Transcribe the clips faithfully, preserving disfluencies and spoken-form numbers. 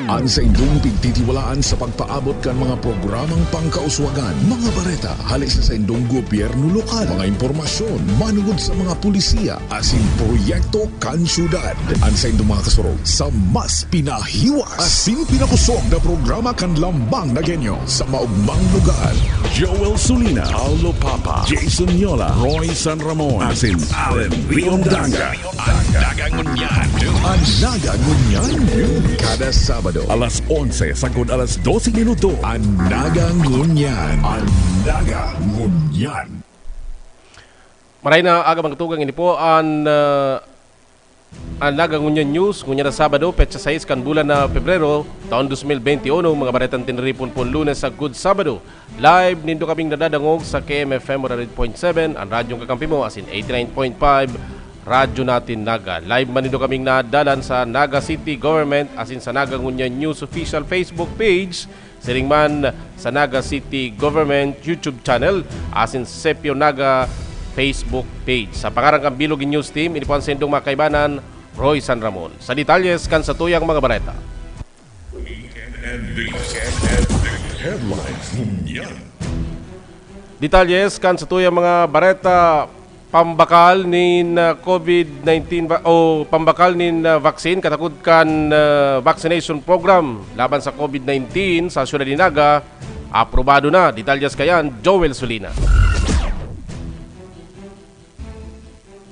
An saindong pigtitiwalaan sa pagpaabot kan mga programang pangkauswagan, mga bareta hale sa saindong gobyerno lokal, mga impormasyon manungod sa mga polisiya asin proyekto kan syudad. An saindong mga kasurog sa mas pinahiwas asin pinakosog na programa kan Lambang na Genyo sa maogmang lugar. Joel Sulina, Paulo Papa, Jason Yola, Roy San Ramon, asin Allen Riondaga. An Naga Ngunyan News. An Naga Ngunyan News. Kada Sabado, alas onse sagkod alas dose minuto. An Naga Ngunyan. An Naga Ngunyan. Maray na aga, mga tugang, ini po an, ah, an Naga Ngunyan News. Ngunyan na Sabado, petsa sais kan bulan na Pebrero, taon dos mil benti uno, mga baretang tiniripon po Lunes sagkod Sabado. Live nindo kaming nadadangog sa K M F M one hundred point seven, an radyong kakampi mo, asin eighty-nine point five, Radyo Natin Naga. Live man nindo kaming nadalan sa Naga City Government asin sa Naga Ngunyan News official Facebook page, siring man sa Naga City Government YouTube channel, asin Sepyo Naga Facebook page. Sa pangaran kan Bilog News Team, ini po an saindong mga kaibanan, Roy San Ramon. Sa detalyes kan satuyang mga bareta. Weekend ending. Weekend ending. Headlines ngunyan. Detalyes kan satuyang mga bareta. Pambakal nin, ah, COVID nineteen va-, o pambakal nin, ah, vaccine katakod kan, ah, vaccination program laban sa COVID nineteen sa siyudad ni Naga, aprobado na. Detalyes kayan, Joel Sulina.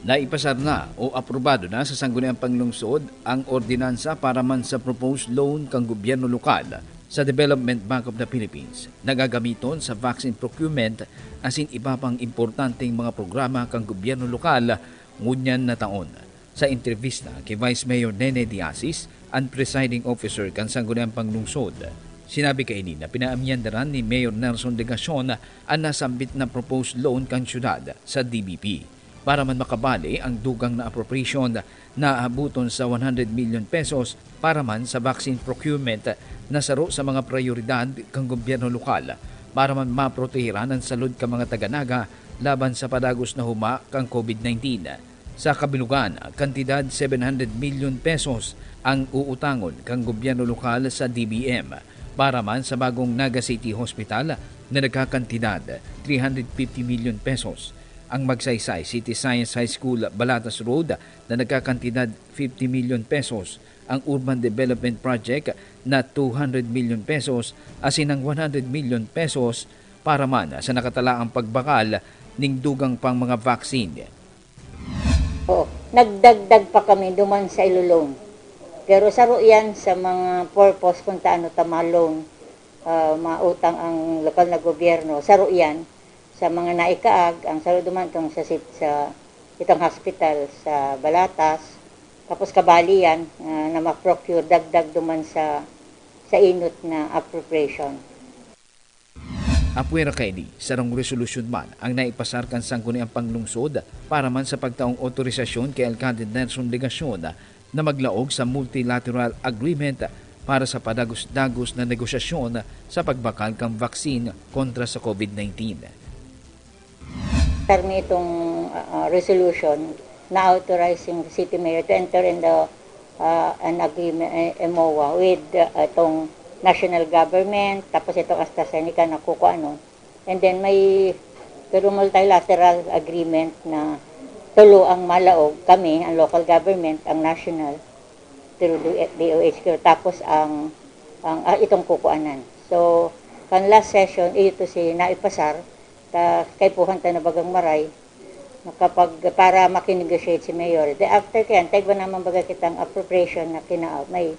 Naipasar na o aprobado na sa Sangguniang Panlungsod ang ordinansa para man sa proposed loan kan gobyerno lokal sa Development Bank of the Philippines na gagamiton sa vaccine procurement asin iba pang importanteng mga programa kan gobyerno lokal ngunyan na taon. Sa entrebista ki Vice Mayor Nene Diasis, an presiding officer kan Sangguniang Panlungsod, sinabi kaini na pinaamyandaran ni Mayor Nelson Legacion an nasambit na proposed loan kan syudad sa D B P. Para man makabali ang dugang na appropriation na aaboton sa one hundred million pesos para man sa vaccine procurement na saro sa mga prayoridad kan gobyerno lokal para man maprotehiran an salud kan mga taga-Naga laban sa padagos na huma kan COVID nineteen. Sa kabilugan, kantidad seven hundred million pesos ang uutangon kan gobyerno lokal sa D B M para man sa bagong Naga City Hospital na nagkakantidad three hundred fifty million pesos. Ang Magsaysay City Science High School Balatas Road na nagkakantidad fifty million pesos, ang Urban Development Project na two hundred million pesos, asin ang one hundred million pesos para man sa nakatalaang pagbakal ning dugang pang mga vaccine. Oo, nagdagdag pa kami duman sa ilo-loan. Pero saro yan sa mga purpose kung taano ta ma-loan, ah, mautang ang lokal na gobyerno. Saro yan sa mga naikaag, ang saro duman tong sa sit-, sa itong hospital sa Balatas. Tapos kabali yan, ah, na ma-procure dagdag duman sa, sa inot na appropriation. Apwera kaini, sarong resolusyon man ang naipasar kan Sangguniang Panlungsod para man sa pagtaong otorisasyon kay Alcalde Nelson Legacion na maglaog sa multilateral agreement para sa padagos-dagos na negosasyon sa pagbakal kan vaccine kontra sa COVID nineteen. Permi itong, ah, ah, resolution na authorizing city mayor to enter in the, ah, an agreement, eh, MOA with, ah, itong national government, tapos itong AstraZeneca na kukuanon. And then may, pero multilateral agreement na tulo ang malaog, kami, ang local government, ang national, through the D O H Q, tapos ang, ang, ah, itong kukuanan. So, kan last session, ito si naipasar, ta kaipuhan ta na bagang maray, makapag-, para makinegotiate si Mayor. Then after kayan, taigwa naman baga kitang appropriation na kina-, may,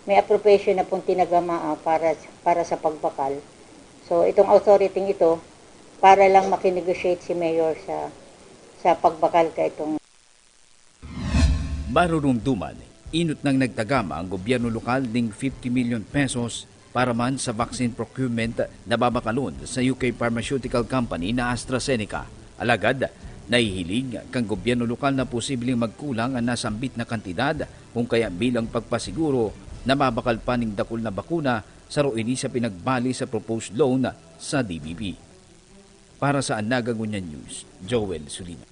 may appropriation na pong tinagama, ah, para, para sa pagbakal. So, itong authority ito, para lang makinegotiate si Mayor sa, sa pagbakal ka itong Marurumduman, inot nang nagtagama ang gobyerno lokal ning fifty million pesos para man sa vaccine procurement na babakalon sa U K pharmaceutical company na AstraZeneca. Alagad, nahihiling kan gobyerno lokal na posibleng magkulang ang nasambit na kantidad, kung kaya bilang pagpasiguro na mabakal pa ning dakul na bakuna, saro ini sa pinagbali sa proposed loan sa D B P. Para sa An Naga Ngunyan News, Joel Sulina.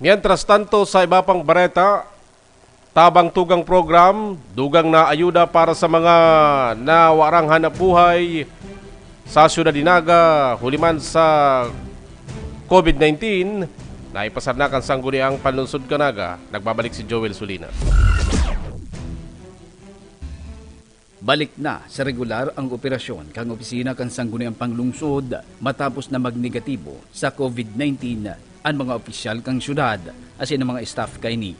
Mientras tanto, sa iba pang bareta, Tabang Tugang Program, dugang na ayuda para sa mga nawarang hanap buhay sa siyudad ni Naga, huli man sa COVID nineteen, naipasar na kan Sangguniang Panlungsod kan Naga. Nagbabalik si Joel Sulina. Balik na sa regular ang operasyon kan opisina kan Sangguniang Panlungsod matapos na magnegatibo sa COVID nineteen an mga opisyal kan syudad asin an mga staff kaini.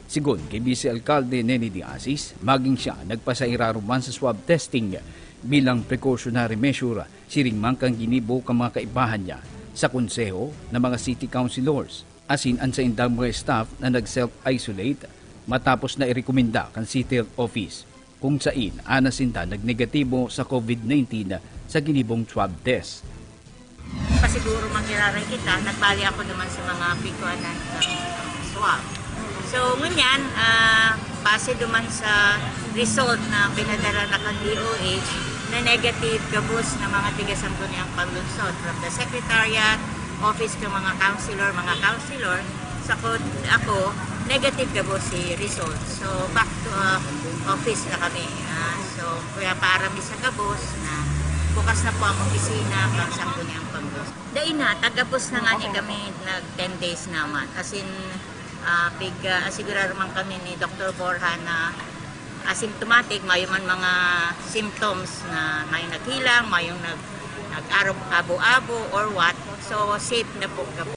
Sigon ki Vice Alkalde Neni de Asis, magin siya nagpasairarom man sa swab testing bilang precautionary measure, siring man kan ginibo kan mga kaibahan niya sa konseho na mga city councilors asin an saindang mga staff na nag-self-isolate matapos na irekomenda kan City Health Office, kung sain anas sinda nagnegatibo sa COVID nineteen sa ginibong swab test. Pasiguro magiraray kita, nagbali ako naman sa mga pigkuanan ng swab. So, ngunyan, ah, base duman sa result na pinadala na kan D O H, na negative gabos na mga tiga Sangguniang Panlungsod, from the secretariat, office ng mga councilor, mga councilor, sa ko, ako, negative gabos si result. So, back to, ah, office na kami. Ah, so, kaya para mi sa gabos na bukas na po ang opisina, pang Sangguniang Panlungsod. Dai na, tagabos na nga ni kami, nag ten days naman. As in, ah, pig, ah, asigurado man kami ni Doktor Borja na asymptomatic, mayo man mga symptoms na may naghilang, mayong nag, nag-arog-abo-abo or what. So, safe na po gabos.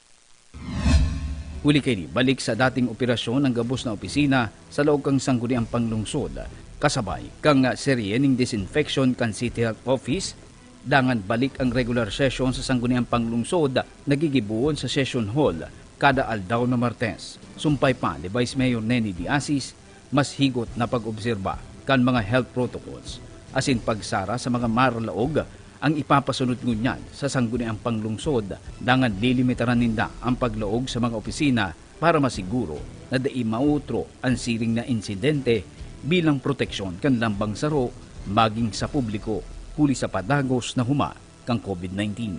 Huli kaini, balik sa dating operasyon ang gabos na opisina sa laog kan Sangguniang Panlungsod, kasabay kan serye nin disinfection kan City Health Office. Dangan balik ang regular session sa Sangguniang Panlungsod na gigibohon sa Session Hall kada aldaw na Martes. Sumpay pa ni Vice Mayor Neni de Asis, mas higot na pag-obserba kan mga health protocols asin pagsara sa mga maralaog ang ipapasunod ngunyan sa Sangguniang Panlungsod, dangan lilimitaran ninda ang paglaog sa mga opisina para masiguro na dai mautro an siring na insidente bilang proteksyon kan lambang saro magin sa publiko huli sa padagos na huma kan COVID nineteen.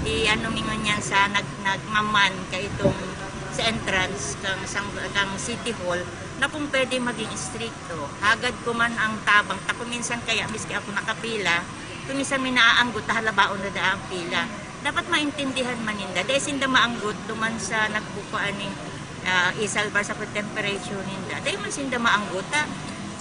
I-ano mi ngunyan sa nag-, nagmaman kaitong sa entrance kang sang-, kang City Hall na kung pwede maging istrikto. Hagad ko man ang tabang, ta kung minsan kaya miski ako nakapila, kung minsan may naaanggot, halabaon na daa ang pila. Dapat maintindihan man ninda. Dahil sinda maanggot, duman sa nagkukuan ning, ah, isalbar sa temperature ninda. Dahil man sinda maanggot, ta,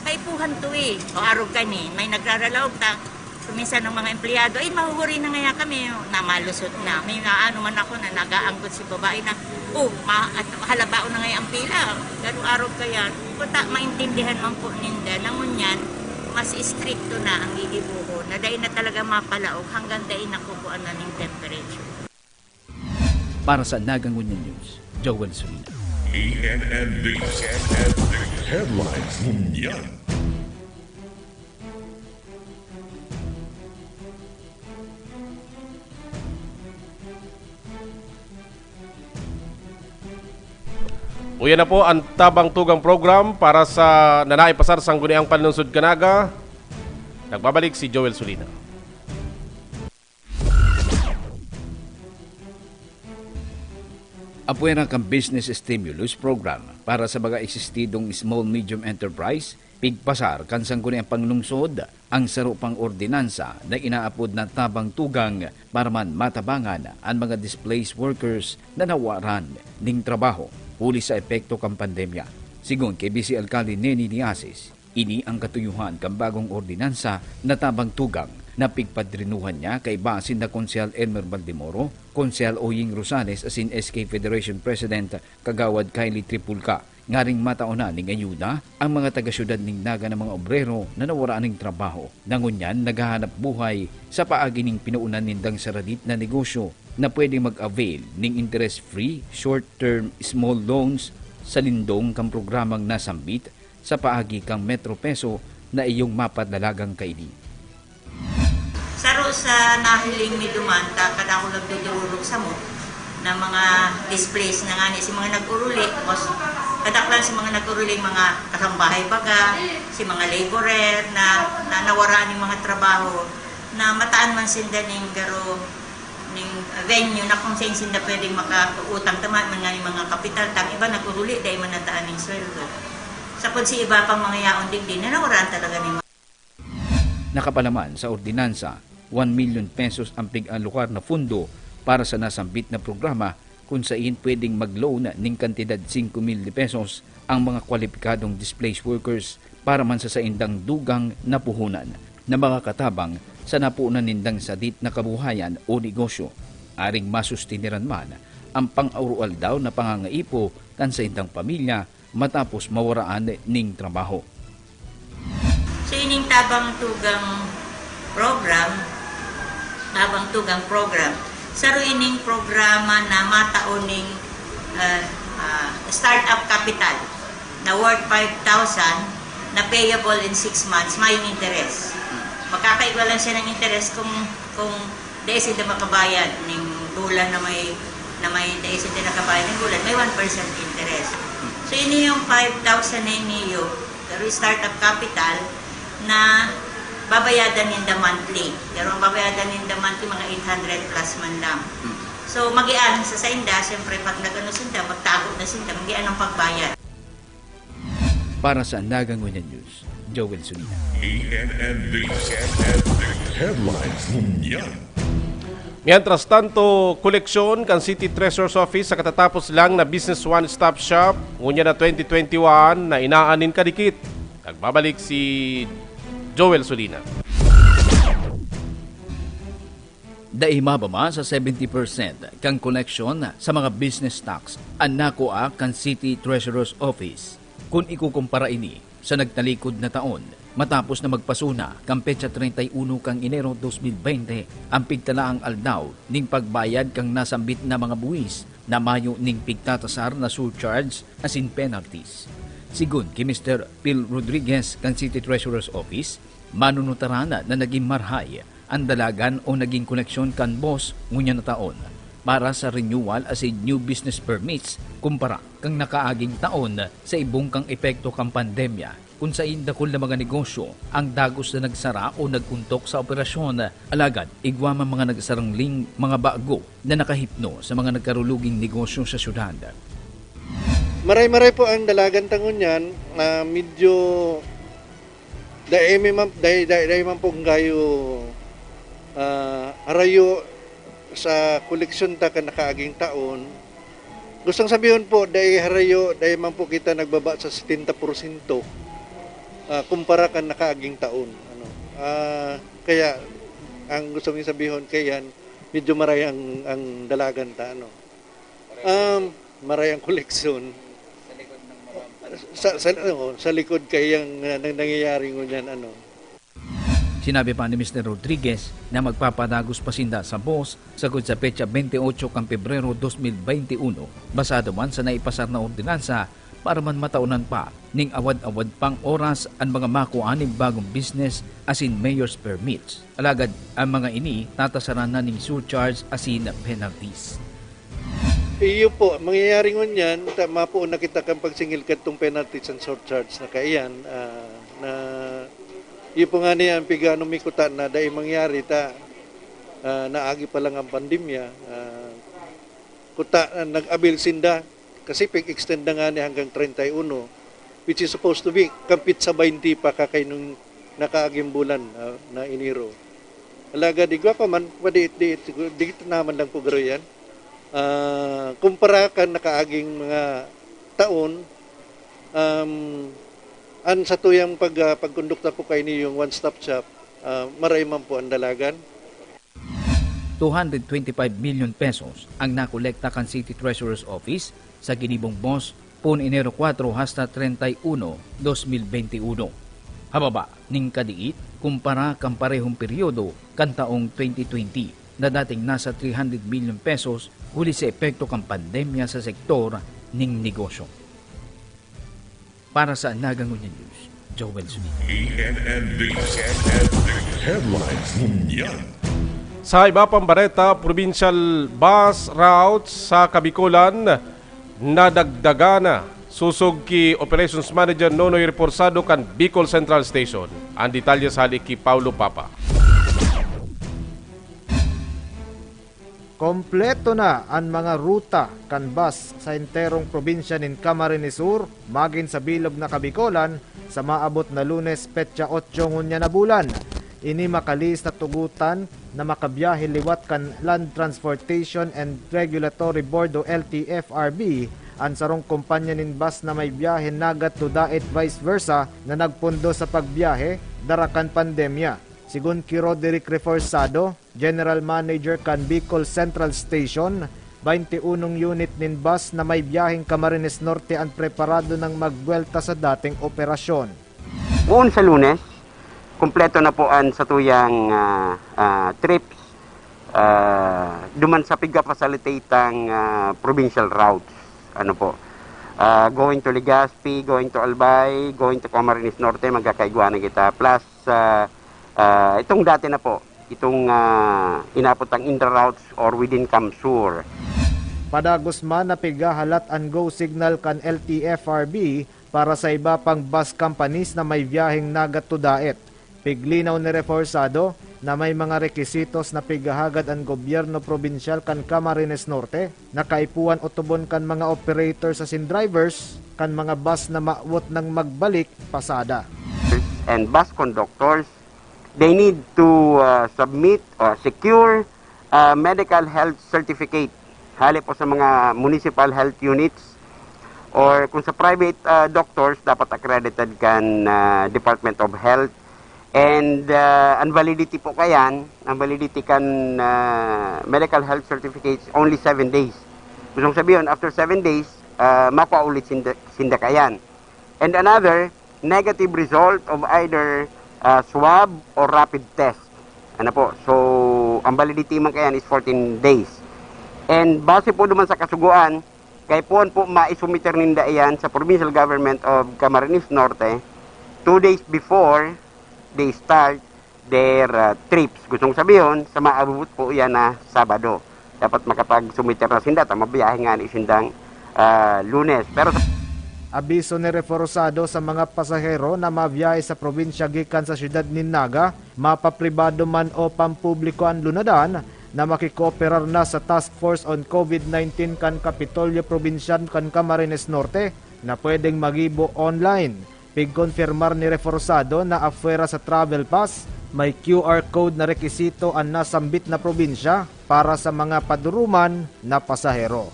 kaipuhan to eh. O arog ka ni, may nagraralaog ta. Kung minsan ang mga empleyado, "Ay, mahuhuri na ngaya kami, na malusot na." May naano man ako na nag-aanggot si babae na, "Oh, ma-, at, halabaon na ngaya ang pila." Ganong arog kaya. Kuta, maintindihan man po ninda na ngunyan, mas istrikto na ang gigibohon, na dai na talaga mapalaog hanggang dai nakukuan na ning temperature. Para sa Naga Ngunyan News, Joel Solina. E N N News. Headlines ngunyan. Uya na po ang Tabang Tugang Program para sa nanaipasar Sangguniang Panlungsod kan Naga. Nagbabalik si Joel Solina. Apwera kan Business Stimulus Program para sa mga eksistidong small medium enterprise, pigpasar kan Sangguniang Panlungsod ang saro pang ordinansa na inaapod na Tabang Tugang para man matabangan an mga displaced workers na nawaran ning trabaho huli sa epekto kan pandemya. Sigon ki Vice Alkalde Neni Niasis, ini ang katuyohan kan bagong ordinansa na Tabang Tugang na pigpadrinuhan niya kaiba sinda Konsehal Elmer Baldemoro, Konsehal Oying Rosales asin S K Federation President Kagawad Kylie Tripulca, ngaring mataonan ning ayuda ang mga taga-syudad nin Naga na mga obrero na nawara nin trabaho, na ngunyan naghahanap buhay sa paagi nin pinoonan nindang saradit na negosyo na pwedeng mag-avail nin interest-free short-term small loans sa lindong kan programang nasambit sa paagi kan Metro Peso na iyong mapadalagan kaini. Saro sa nahiling mi duman, ta kada ako nagdudururog samo na mga displaced na ngani, si mga nag-uruli, mas kadaklan si mga nag-uruli, mga kasambahay baga, si mga laborer na, na nawara ning mga trabaho, na mataan man sinda ning garo Ning venue na kung saan sinda pwedeng makautang, tama man nga yung mga kapital, tang iba naghuhuli, dahil man nataan yung sweldo. Sa kung si iba pang mga yaon digdi, na nawaraan talaga ni Nakapalaman sa ordinansa, one million pesos ang pig-alokar na pondo para sa nasambit na programa, kung sain pwedeng mag-loan ning kantidad singko mil de pesos ang mga kwalipikadong displaced workers para man sa saindang dugang na puhunan na makakatabang sa napunan nindang sadit na kabuhayan o negosyo, aring masustiniran man ang pang-aroaldaw na pangangaipo kan saindang pamilya matapos mawaraan ning trabaho. So, ining Tabang Tugang program, Tabang Tugang program, saro ining programa na matao ning, ah, ah, startup capital na worth five thousand na payable in six months, may interest. Magkakaigwa lang siya ng interest kung, kung dahil sinda makabayad ning bulan na may, na may dahil sinda nakabayad ng bulan, may one percent interest. So, ini yung five thousand na iniyo, pero startup capital na babayadan ninda monthly. Pero ang babayadan ninda monthly, mga eight hundred plus man lang. So, magian sa sainda, siyempre, pag nag-ano sinda, magtago na sinda, magian ang pagbayad. Para sa Naga Ngunyan News, Joel Sunina. E N N D, E N N D, Headlines Ngunyan. Mientras tanto, koleksyon kan City Treasurer's Office sa katatapos lang na Business One Stop Shop, ngunyan na twenty twenty-one, na inaanin kadikit. Nagbabalik si Joel Sulina. Dai mababa sa seventy percent kan koleksyon sa mga business tax an nakua kan City Treasurer's Office. Kun ikukumpara ini sa nagtalikod na taon, matapos na magpasuna kan petsa treinta y uno kan Enero dos mil beinte, ang pigtalaang aldaw nin pagbayad kan nasambit na mga buwis na mayo nin pigtatasar na surcharge asin penalties. Sigon ki Mister Phil Rodriguez kan City Treasurer's Office, manunutaran na nagin marhay an dalagan o nagin koleksyon kan boss ngunyan na taon para sa renewal asin new business permits kumpara kan nakaaging taon sa ibong kan epekto kan pandemya, kun sain dakul na mga negosyo ang dagos na nagsara o nag-ontok sa operasyon. Alagad igwa man mga nagsarangling mga bago na nakahipno sa mga nagkaruluging negosyo sa syudad. Maray-maray po ang dalagan ta ngunyan, ah, medyo dai mi man, dai, dai, dai man pong gayo, ah, harayo sa koleksyon ta kan nakaaging taon. Gustong sabihon po, dai harayo, dai man po kita nagbaba sa setenta porsyento, ah, kumpara kan nakaaging taon, ano. Ah, kaya ang gusto ming sabihon, kaya medyo maray ang, ang dalagan ta, ano. Um, maray ang koleksyon. Sa, sa, ano, sa likod kayang, ah, nang-, nangyayari ngunyan, ano. Sinabi pa ni Mister Rodriguez na magpapadagos pa sinda sa boss sagkod sa petsa twenty-eight kan Pebrero dos mil twenty-one, basado man sa naipasar na ordinansa para man mataonan pa ning awad-awad pang oras an mga makuha nin bagong business asin mayor's permits. Alagad ang mga ini tatasaran na ning surcharge asin penalties. Iyo po, mangyayari ngunyan, ta-, mapoon na kita kan pagsingil kadtong penalties and surcharge na kaiyan, ah, na, iyo po nga niya ang pigano mi kuta na dai mangyari ta, ah, naagi pa lang ang pandemya, ah, kuta, ah, nag-avail sinda, kasi pig-extend na nga ni hanggang treinta y uno, which is supposed to be kampit sa baynte pa kakainong nakaaging bulan, ah, na Enero. Alagad igwa pa man, pwede, di, di, di naman lang po garo yan. Ah, kumpara kan nakaaging mga taon, um, an satuyang pag, ah, pagkondukta po kaini yung one-stop shop, ah, maray man po ang dalagan. Two hundred twenty-five million pesos ang nakolekta kan City Treasurer's Office sa ginibong boss poon Enero kwatro hasta treinta y uno, dos mil bente uno. Hababa nin kadiit kumpara kan parehong peryodo kan taong twenty twenty, na dating nasa three hundred million pesos huli sa epekto kan pandemya sa sektor nin negosyo. Para sa Naga Ngunyan News, Joel Zuniga. E N N D, E N N D Headlines Ngunyan. Sa iba pang bareta, provincial bus routes sa Kabikolan nadagdagan na. Sosog ki Operations Manager Nonoy Reforzado kan Bicol Central Station. Ang detalye sa hali ki Paulo Papa. Kompleto na an mga ruta kan bus sa enterong probinsya nin Camarines Sur, magin sa bilog na Kabikolan, sa maabot na Lunes, petsa otso ngunyan na bulan. Ini makalihis na tugotan na makabiyahe liwat kan Land Transportation and Regulatory Board o L T F R B, an sarong kompanya nin bus na may biyahe Naga to Daet, vice versa, na nagpundo sa pagbiyahe dara kan pandemya. Sigon ki Roderick Reforzado, General Manager kan Bicol Central Station, bainti unong unit nin bus na may biyaheng Camarines Norte an preparado nang magbuwelta sa dating operasyon. Poon sa Lunes, kompleto na po an satuyang, ah, ah, trips, ah, duman sa pigka-facilitate ang, ah, provincial routes. Ano po, ah, going to Legazpi, going to Albay, going to Camarines Norte, magkakaigwa na kita. Plus, ah, ah, itong dati na po, itong, ah, inapot ang intra routes or within CamSur. Padagos man na pighahalat an go signal kan L T F R B para sa iba pang bus companies na may biyaheng Naga to Daet. Piglinaw ni Reforzado na may mga rekisitos na pighahagad an gobyerno probinsyal kan Camarines Norte na kaipuhan otobon kan mga operator asin drivers kan mga bus na mawot nang magbalik pasada. And bus conductors, they need to, uh, submit or secure, uh, medical health certificate hale po sa mga municipal health units, or kung sa private, uh, doctors, dapat accredited kan, uh, Department of Health. And, uh, ang validity po kayan, ang validity kan, uh, medical health certificates, only seven days. Gustong sabihin, after seven days, uh, makuha ulit sinda, sinda kayan. And another, negative result of either, uh, swab or rapid test. Ano po? So, ang validity man kayan is fourteen days. And base po duman sa kasugoan, kaipuhan po maisumiter ninda iyan sa Provincial Government of Camarines Norte two days before they start their, uh, trips. Gustong sabihin, sa maabot po iyan na Sabado. Dapat makapagsumiter na sinda, ta mabiyahe nga ni sindang, ah, Lunes. Pero sa Abiso ni Reforzado sa mga pasahero na mabiyahe sa probinsya gikan sa siyudad nin Naga, mapapribado man o pampubliko an lunadan, na makikooperar na sa Task Force on COVID nineteen kan Kapitolyo Probinsyal kan Camarines Norte na pwedeng magibo online. Pigkonfirmar ni Reforzado na apwera sa travel pass, may Q R code na rekisito an nasambit na probinsya para sa mga paduruman na pasahero.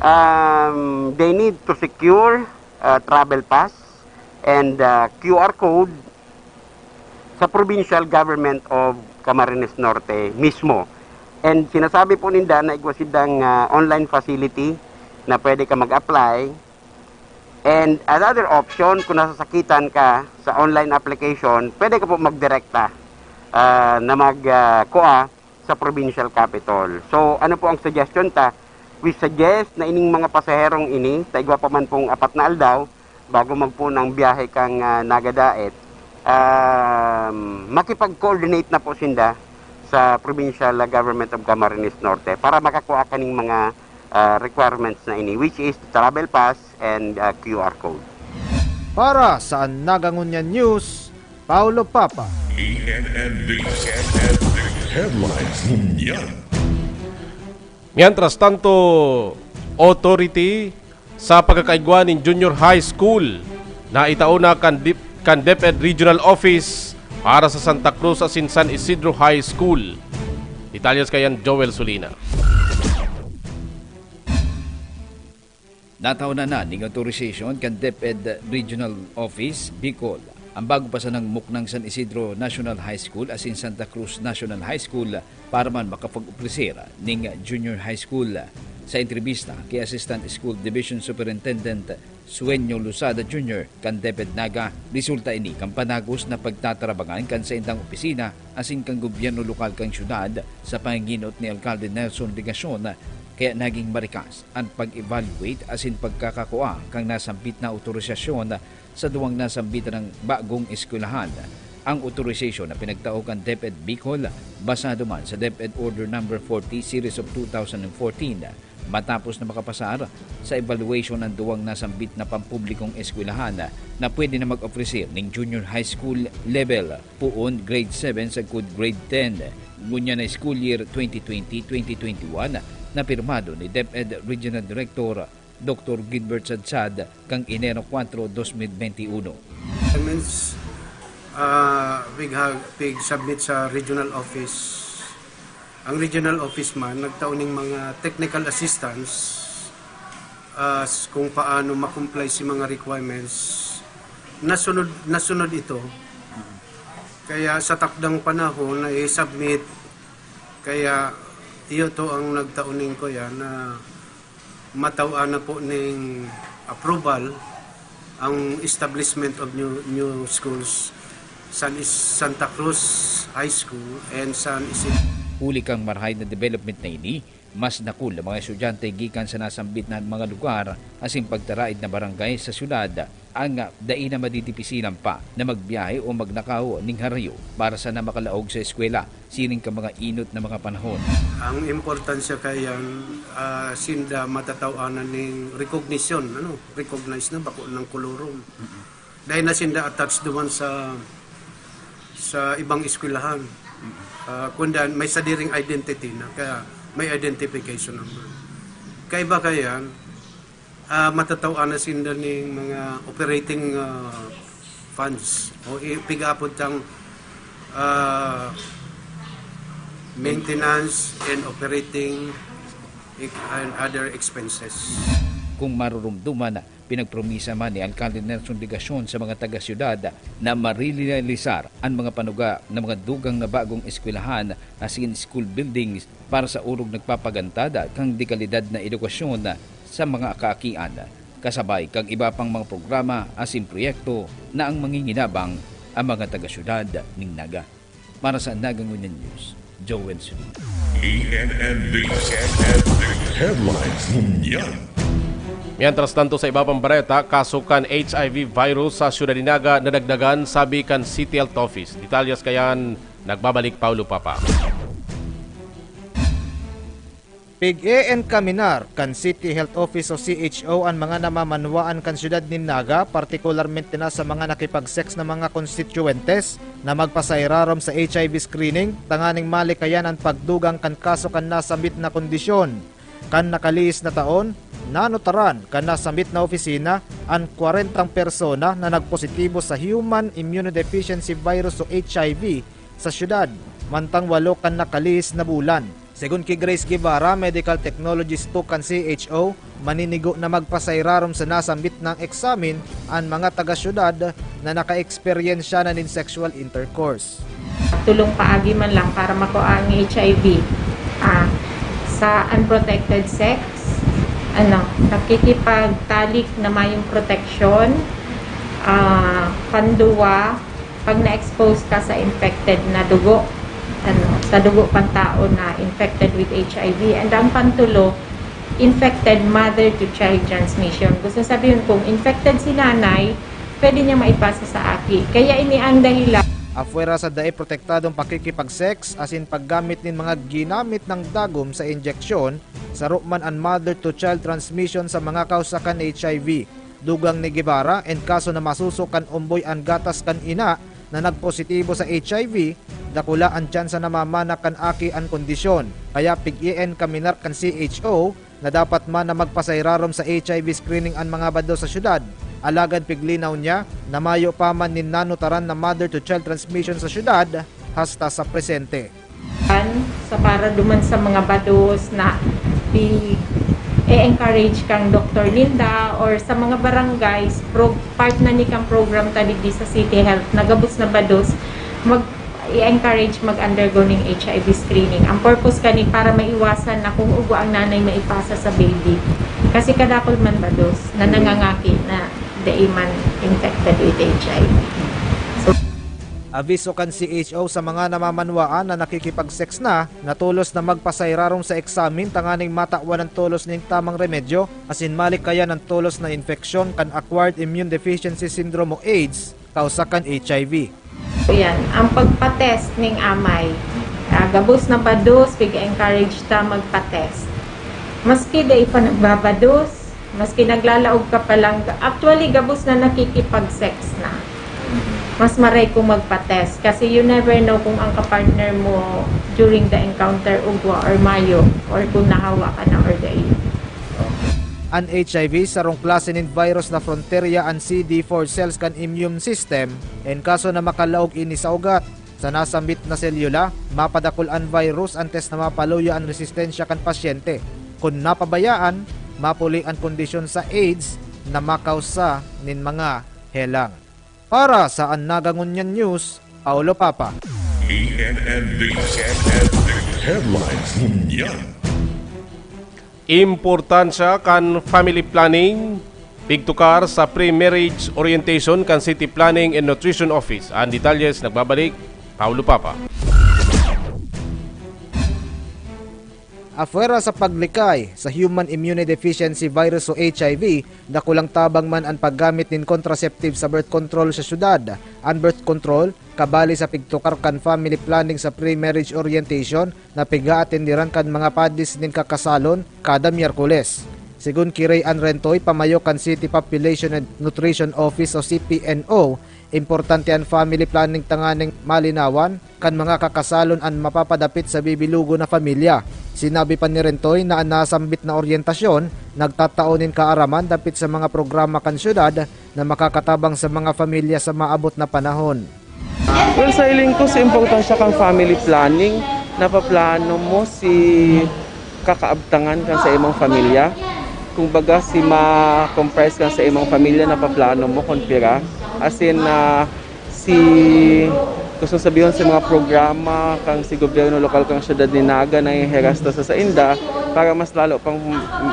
Um, they need to secure, uh, travel pass and, uh, Q R code sa Provincial Government of Camarines Norte mismo. And sinasabi po ninda na igwa sindang, uh, online facility na pwede ka mag-apply. And another option, kung nasasakitan ka sa online application, pwede ka po magdirekta, ah, na mag, ah, kua sa provincial capital. So, ano po ang suggestion ta? We suggest na ining mga pasaherong ini, ta igwa pa man pong apat na aldaw bago magpoon ang biyahe kang, ah, Naga Daet, um, makipag-coordinate na po sinda sa Provincial Government of Camarines Norte para makakuha kaning mga, ah, requirements na ini, which is travel pass and, ah, Q R code. Para sa Naga Ngunyan News, Paulo Papa. E N N D. Headlines ngunyan. Mientras tanto, authority sa pagkakaigwa nin Junior High School na itao na kan Dip-, kan DepEd Regional Office para sa Santa Cruz asin San Isidro High School. Detalyes kayan, Joel Solina. Nataw na na ning authorization kan DepEd Regional Office, Bicol, ang bago pa sanang muknang San Isidro National High School asin Santa Cruz National High School para man makapag-opreser ning junior high school. Sa entrebista ki Assistant School Division Superintendent Sueño Losada Junior kan DepEd Naga, resulta ini kan panagos na pagtatarabangan kan saindang opisina asin kan gobyerno lokal kan syudad sa panginot ni Alkalde Nelson Legacion, kaya naging marikas an pag-evaluate asin pagkakakua kan nasambit na otorisasyon sa duwang nasambit nang bagong eskwelahan. Ang otorisasyon na pinagtao kan DepEd Bicol, basado man sa DepEd Order Number forty Series of two thousand and fourteen, Matapos na makapasar sa evaluation ang duwang nasambit na pampublikong eskwelahan na pwede na mag-ofrecer ning junior high school level, poon grade seven sagkod grade ten. Ngunyan na school year twenty twenty, twenty twenty-one na pirmado ni DepEd Regional Director Doctor Gilbert Sadsad kan Enero kwatro, dos mil benti uno. Documents, ah, pigha-, pig-submit sa regional office. Ang regional office man, nagtao ning mga technical assistance, ah, s-, kung paano ma-comply si mga requirements. Nasunod, nasunod ito. Kaya sa takdang panahon na i-submit, kaya iyo to ang nagtao ning kuya na mataw-an na po ning approval ang establishment of new, new schools, San Is-, Santa Cruz High School and San Isidro. Huli kan marahay na development na ini, mas dakul na mga estudyante gikan sa nasambit na mga lugar asin pagtaraid na barangay sa syudad ang dai na madidipisilan pa na magbiyahe o maglakaw ning harayo para sana makalaog sa eskwela siring kan mga inot na mga panahon. Ang importansya kayan, ah, sinda matataw-anan ning recognition, ano, recognize na bako ng kolorum. Dahil na sinda attached duman sa sa ibang eskwelahan. Ah, kundi may sadiring identity na, kaya may identification number. Kaiba kayan, ah, matataw-an na sinda ning mga operating, ah, funds o i-, pig-aapod tang, ah, maintenance and operating ex-, and other expenses. Kung marurumduman, pinagpromisa man ni Alkalde Nelson Legacion sa mga taga-syudad na marirealisar an mga panuga na mga dugang na bagong eskwelahan asin school buildings para sa orog nagpapagantad kan dekalidad na edukasyon sa mga kaakian, kasabay kan iba pang mga programa asin proyekto na ang manginginabang ang mga taga-syudad nin Naga. Para sa Naga Ngunyan News, Joel Sudin. E N N D Headlines Ngunyan. Mientras tanto, sa iba pang bareta, kaso kan H I V virus sa Siyudad nin Naga nadagdagan, sabi kan City Health Office. Detalyes kayan, nagbabalik Paulo Papa. Pig-e-enkaminar kan City Health Office o C H O an mga namamanwaan kan siyudad nin Naga, partikularmente na sa mga nakipag-sex na mga konstituyentes, na magpasairarom sa H I V screening tanganing malikayan an pagdugang kan kaso kan nasambit na kondisyon. Kan nakalihis na taon, nanutaran kan nasambit na opisina an kwarentang persona na nagpositibo sa human immunodeficiency virus o H I V sa siyudad, mantang walo kan nakalihis na bulan. Segun ki Grace Guevara, medical technologist two kan C H O, maninigo na magpasairarom sa nasambit nang eksamen an mga taga-syudad na nakaeksperyensya na nin sexual intercourse. Tulong paagi man lang para makua ang H I V. Ah, sa unprotected sex, ano, nakikipagtalik na mayong proteksyon, ah, panduwa, pag na-expose ka sa infected na dugo, ano, sa dugo pang tao na infected with H I V, and ang pantulo, infected mother to child transmission. Gusto sabihin, kung infected si nanay, pwede niya maipasa sa aki. Kaya ini ang dahilan. Apwera sa dai protektadong pakikipag-sex asin paggamit nin mga ginamit nang dagom sa injeksyon, saro man an mother to child transmission sa mga kausa kan H I V. Dugang ni Guevara, en kaso na masuso kan omboy an gatas kan ina na nagpositibo sa H I V, dakula an tsansa na mamana kan aki an kondisyon. Kaya pig-e-enkaminar kan C H O na dapat man na magpasairarom sa H I V screening an mga bado sa syudad. Alagad piglinaw niya na mayo pa man nin nanutaran na mother to child transmission sa syudad hasta sa presente. Sa para duman sa mga bados na i-encourage kang doktor ninda or sa mga barangays, pro, part na ni kang program ta digdi sa City Health na gabos na bados, mag, i-encourage mag-undergo ning H I V screening. Ang purpose kani para maiwasan na kung ugwa ang nanay maipasa sa baby. Kasi kadakol man bados na nangangaki na dai man infected with H I V. So, Aviso kan C H O sa mga namamanwaan na nakikipag-sex na, na tolos na magpasairarom sa eksamen tanganing matawan an tolos nin tamang remedyo asin malikayan an tolos na infeksyon kan acquired immune deficiency syndrome o AIDS, kausa kan H I V. Yan, ang pagpa-test ning amay. Ah, gabos na bados, pig-encourage ta magpa-test. Maski dai pa nagbabados, maski naglalaog ka pa lang, actually, gabos na nakikipag-sex na. Mas maray kung magpa-test kasi you never know kung ang kapartner mo during the encounter ugwa or mayo or kung nahawa ka na or dai. An H I V, sarong klase nin virus na fronterya an C D four cells kan immune system, en kaso na makalaog ini sa ugat. Sa nasambit na selyula, mapadakul an virus antes na mapaluya an resistensya kan pasyente. Kun napabayaan, mapuli an kondisyon sa AIDS na makausa nin mga helang. Para sa An Naga Ngunyan News, Paulo Papa. E N N D, E N N D Headlines Ngunyan. Importansya kan family planning, pigtukar sa pre-marriage orientation kan City Planning and Nutrition Office. Ang detalyes nagbabalik, Paulo Papa. Apwera sa paglikay sa human immunodeficiency virus o H I V, dakulang tabang man an paggamit nin contraceptive sa birth control sa syudad. An birth control, kabali sa pigtukar kan family planning sa pre-marriage orientation na pig-aatenderan kan mga padis nin kakasalon kada Miyerkules. Sigon ki Ray Ann Rentoy, pamayo kan City Population and Nutrition Office o C P N O, importante an family planning tanganing malinawan kan mga kakasalon an mapapadapit sa bibilugon na pamilya. Sinabi pa ni Rentoy na an nasambit na oryentasyon nagtatao nin kaaraman dapit sa mga programa kan syudad na makakatabang sa mga pamilya sa maabot na panahon. Well, sa hiling ko, sa importansya kan family planning, napaplano mo si kakaabtangan kan sa imong pamilya. Kumbaga, si ma-comprise kan sa imong pamilya, napaplano mo kung pira. As in, ah, si gusto sabihon sa mga programa kang si gobyerno lokal kang syudad ni Naga na hiherasta sa sainda para mas lalo pang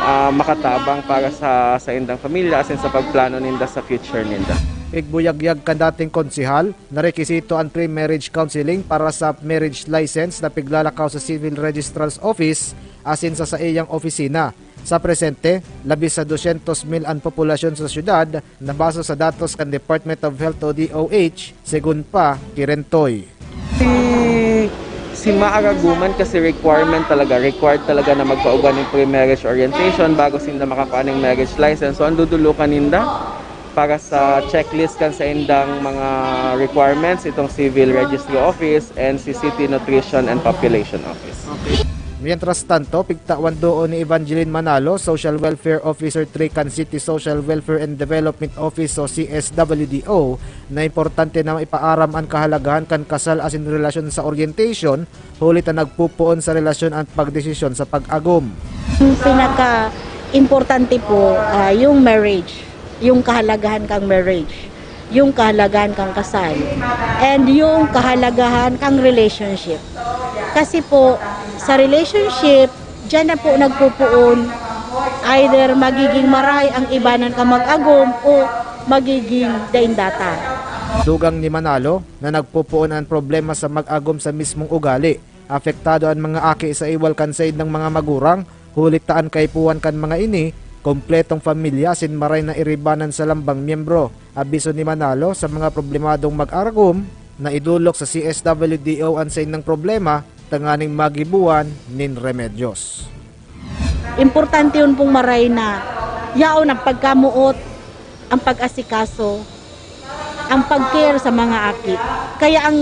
ah, makatabang para sa saindang pamilya asin sa pagplano ninda sa future ninda. Igbuyagyag kan dating konsehal na rekisito an pre-marriage counseling para sa marriage license na piglalakaw sa Civil Registrar's Office asin sa saiyang opisina. Sa presente, labis sa dosyentos mil an populasyon sa syudad na base sa datos kan Department of Health o D O H, segun pa ki Rentoy. Si, si maaraguman kasi requirement talaga, required talaga na magpaugwa nin pre-marriage orientation bago sinda makakuha ning marriage license. So, ang dudulukan ninda para sa checklist kan sa indang mga requirements itong Civil Registry Office and si City Nutrition and Population Office. Mientras tanto, pigtawan doon ni Evangeline Manalo, Social Welfare Officer three kan City Social Welfare and Development Office o C S W D O, na importante na maipaaram an kahalagahan kan kasal asin relasyon sa orientation, huli ta nagpupoon sa relasyon an pagdesisyon sa pag-agom. Ang pinaka-importante po, ah, yung marriage, yung kahalagahan kang marriage, yung kahalagahan kang kasal, and yung kahalagahan kang relationship. Kasi po, sa relationship, diyan na po nagpupuon either magiging marahay ang ibanan ka mag-agom o magiging daindata. Dugang ni Manalo na nagpupuon an problema sa mag-agom sa mismong ugali. Apektado an mga aki sa iwal kan saindang mga magurang, huli ta an kaipuhan kan mga ini, kompletong pamilya asin maray na iribanan sa lambang miyembro. Abiso ni Manalo sa mga problemadong mag-aragom na idolok sa C S W D O an saindang problema tanganing magibuan nin remedyos. Importante yun pong maray na yaon ang pagkamuot, ang pag-asikaso, ang pag-care sa mga aki. Kaya ang,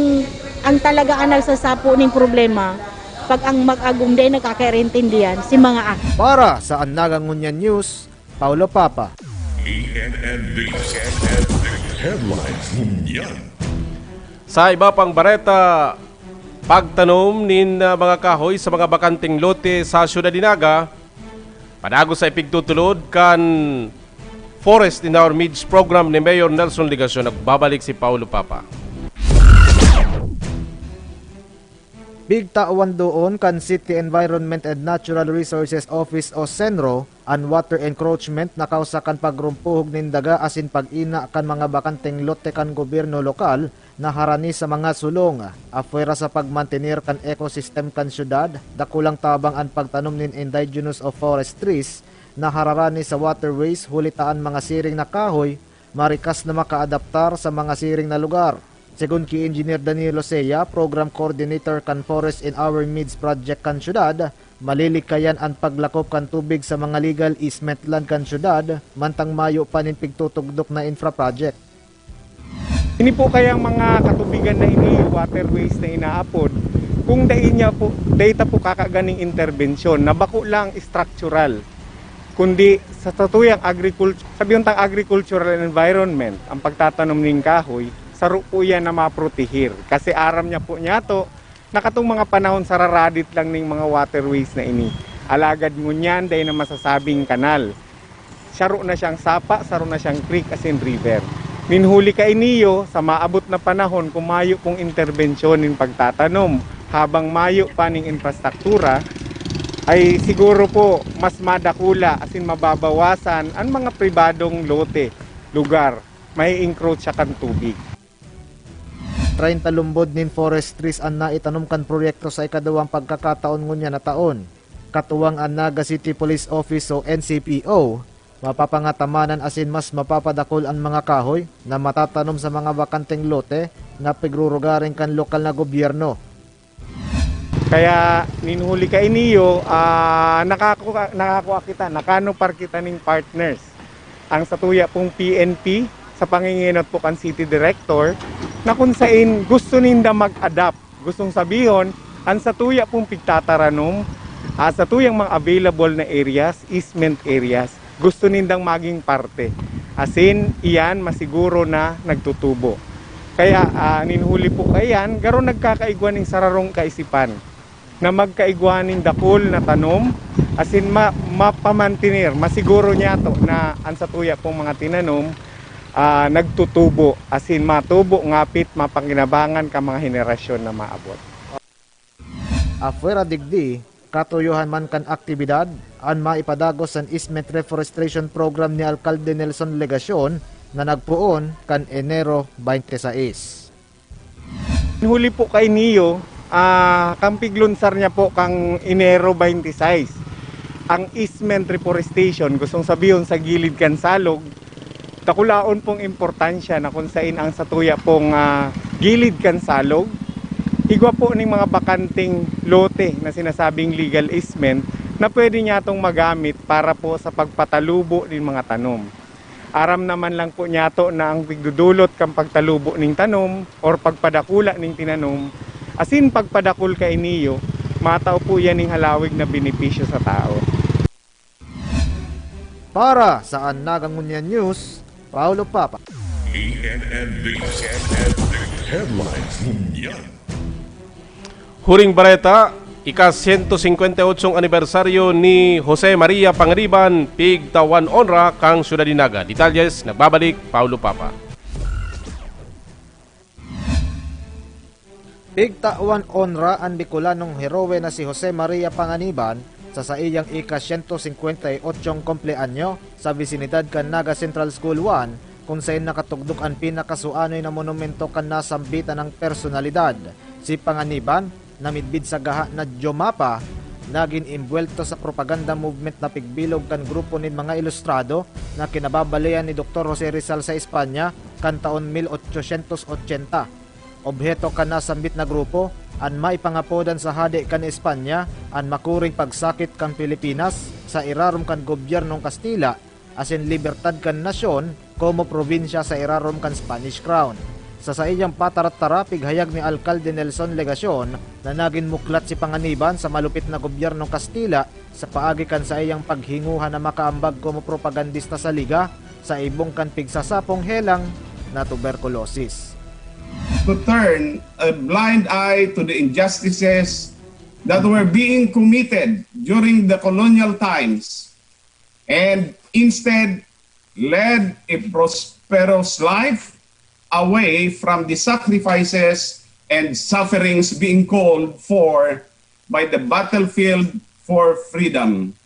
ang talaga ang nagsasapo ning problema, pag ang mag-agom di ay nagkakaintindihan, si mga aki. Para sa An Naga Ngunyan News, Paulo Papa. E N N D, E N N D Headlines Ngunyan. Sa iba pang bareta, pagtanom nin ah, mga kahoy sa mga bakanteng lote sa Syudad ni Naga, padagos sa ipigtutulod kan Forest in Our Midst program ni Mayor Nelson Legacion. Nagbabalik si Paulo Papa. Pigtawan doon kan City Environment and Natural Resources Office o CENRO an water encroachment na kausa kan pagrumpuhog nin daga asin pag-ina kan mga bakanteng lote kan gobyerno lokal na harani sa mga sulong. Apwera sa pagmantener kan ecosystem kan syudad, dakulang tabang an pagtanom nin indigenous o forest trees na hararani sa waterways, huli ta an mga siring na kahoy marikas na makaadaptar sa mga siring na lugar. Segun ki Engineer Danilo Sea, Program Coordinator kan Forest in Our Midst Project kan syudad, Malilikayan an paglakop kan tubig sa mga legal easement land kan syudad, mantang mayo pa nin pigtutugdok na infra project. Ini po kayang mga katubigan na ini, waterways na inaapod, kung dai niya po, dai ta po kakaaganing interbensyon na bako lang structural, kundi sa satuyang agricult-, sabi tang agricultural environment, ang pagtatanom ning kahoy, saro po yan na maprotehir. Kasi aram niya po niya to, na katong mga panahon sararadit lang ning mga waterways na ini. Alagad ngunyan, dai na masasabing kanal. Saro na siyang sapa, saro na siyang creek asin river. Nin huli kainiyo, sa maabot na panahon, kung mayo pong interbensyon nin pagtatanom, habang mayo pa ning infrastruktura, ay siguro po mas madakula asin mababawasan ang mga pribadong lote, lugar, may encroach siya kan tubig. Treinta lumbod nin forest trees an naitanom kan proyekto sa ikaduwang pagkakataon ngunyan na taon. Katuwang an Naga City Police Office o N C P O, mapapangatamanan asin mas mapapadakul an mga kahoy na matatanom sa mga bakanteng lote na pigrurugaring kan lokal na gobyerno. Kaya nin huli kainiyo, ah, nakakua-, nakakua kita, nakanupar kita ning partners. Ang satuya pong P N P, sa panginginot po kan City Director, na kung sain gusto ninda mag-adapt. Gustong sabihon, ang satuya pong pigtataranom, ah, satuyang mga available na areas, easement areas, gusto nindang maging parte. Asin, iyan masiguro na nagtutubo. Kaya, ah, nin huli po kaiyan, garo nagkakaigwa ning sararong kaisipan na magkaigwa ning dakul na tanom, asin ma-, mapamantener, masiguro niyato na ang satuya pong mga tinanom, ah, nagtutubo, asin matubo ngapit mapakinabangan kan mga henerasyon na maabot. Apwera digdi, katuyohan man kan aktibidad, an maipadagos an easement reforestation program ni Alkalde Nelson Legacion na nagpoon kan Enero twenty-six. Huli po kainiyo, ah, kan piglunsar niya po kan Enero twenty-six, ang easement reforestation, gustong sabihon sa gilid kan salog, dakulaon pong importansya na kung sain ang satuya pong, ah, gilid kan salog, igwa po ning mga bakanteng lote na sinasabing legal easement na pwede niyatong magamit para po sa pagpatalubo nin mga tanom. Aram naman lang po niyato na ang pigdudulot kan pagtalubo ning tanom or pagpadakula ning tinanom, asin pagpadakul kainiyo, matao po iyan ning halawig na benepisyo sa tao. Para sa An Naga Ngunyan News, Paulo Papa. E N N D, E N N D Headlines Ngunyan. Huring bareta, ika-sento singkwenta y otsong anibersaryo ni Jose Maria Panganiban, pigtawan onra kan syudad nin Naga. Detalyes, nagbabalik, Paulo Papa. Pigtawan onra an Bicolanong heroe na si Jose Maria Panganiban sa saiyang ika-sento singkwenta y otso kumpleanyo sa bisinidad kan Naga Central School one, kun saen nakatugdok an pinakasuanoy na monumento kan nasambitan nang personalidad. Si Panganiban, na midbid sa gaha na Jomapa, nagin embuwelto sa propaganda movement na pigbilog kan grupo nin mga ilustrado na kinababaleyan ni Doktor Jose Rizal sa Espanya kan taon mil ochosyentos ochenta. Obheto kan nasambit na grupo an maipangapodan sa hade kan Espanya an makuring pagsakit kan Pilipinas sa irarom kan gobyernong Kastila asin libertad kan nasyon komo probinsya sa irarom kan Spanish Crown. Sa saiyang patarat-tara, pighayag ni Alkalde Nelson Legacion na nagin muklat si Panganiban sa malupit na gobyernong Kastila sa paagi kan saiyang paghinguha na makaambag komo propagandista sa Liga sa ibong kan pigsasapong helang na tuberkulosis. To turn a blind eye to the injustices that were being committed during the colonial times and instead led a prosperous life away from the sacrifices and sufferings being called for by the battlefield for freedom.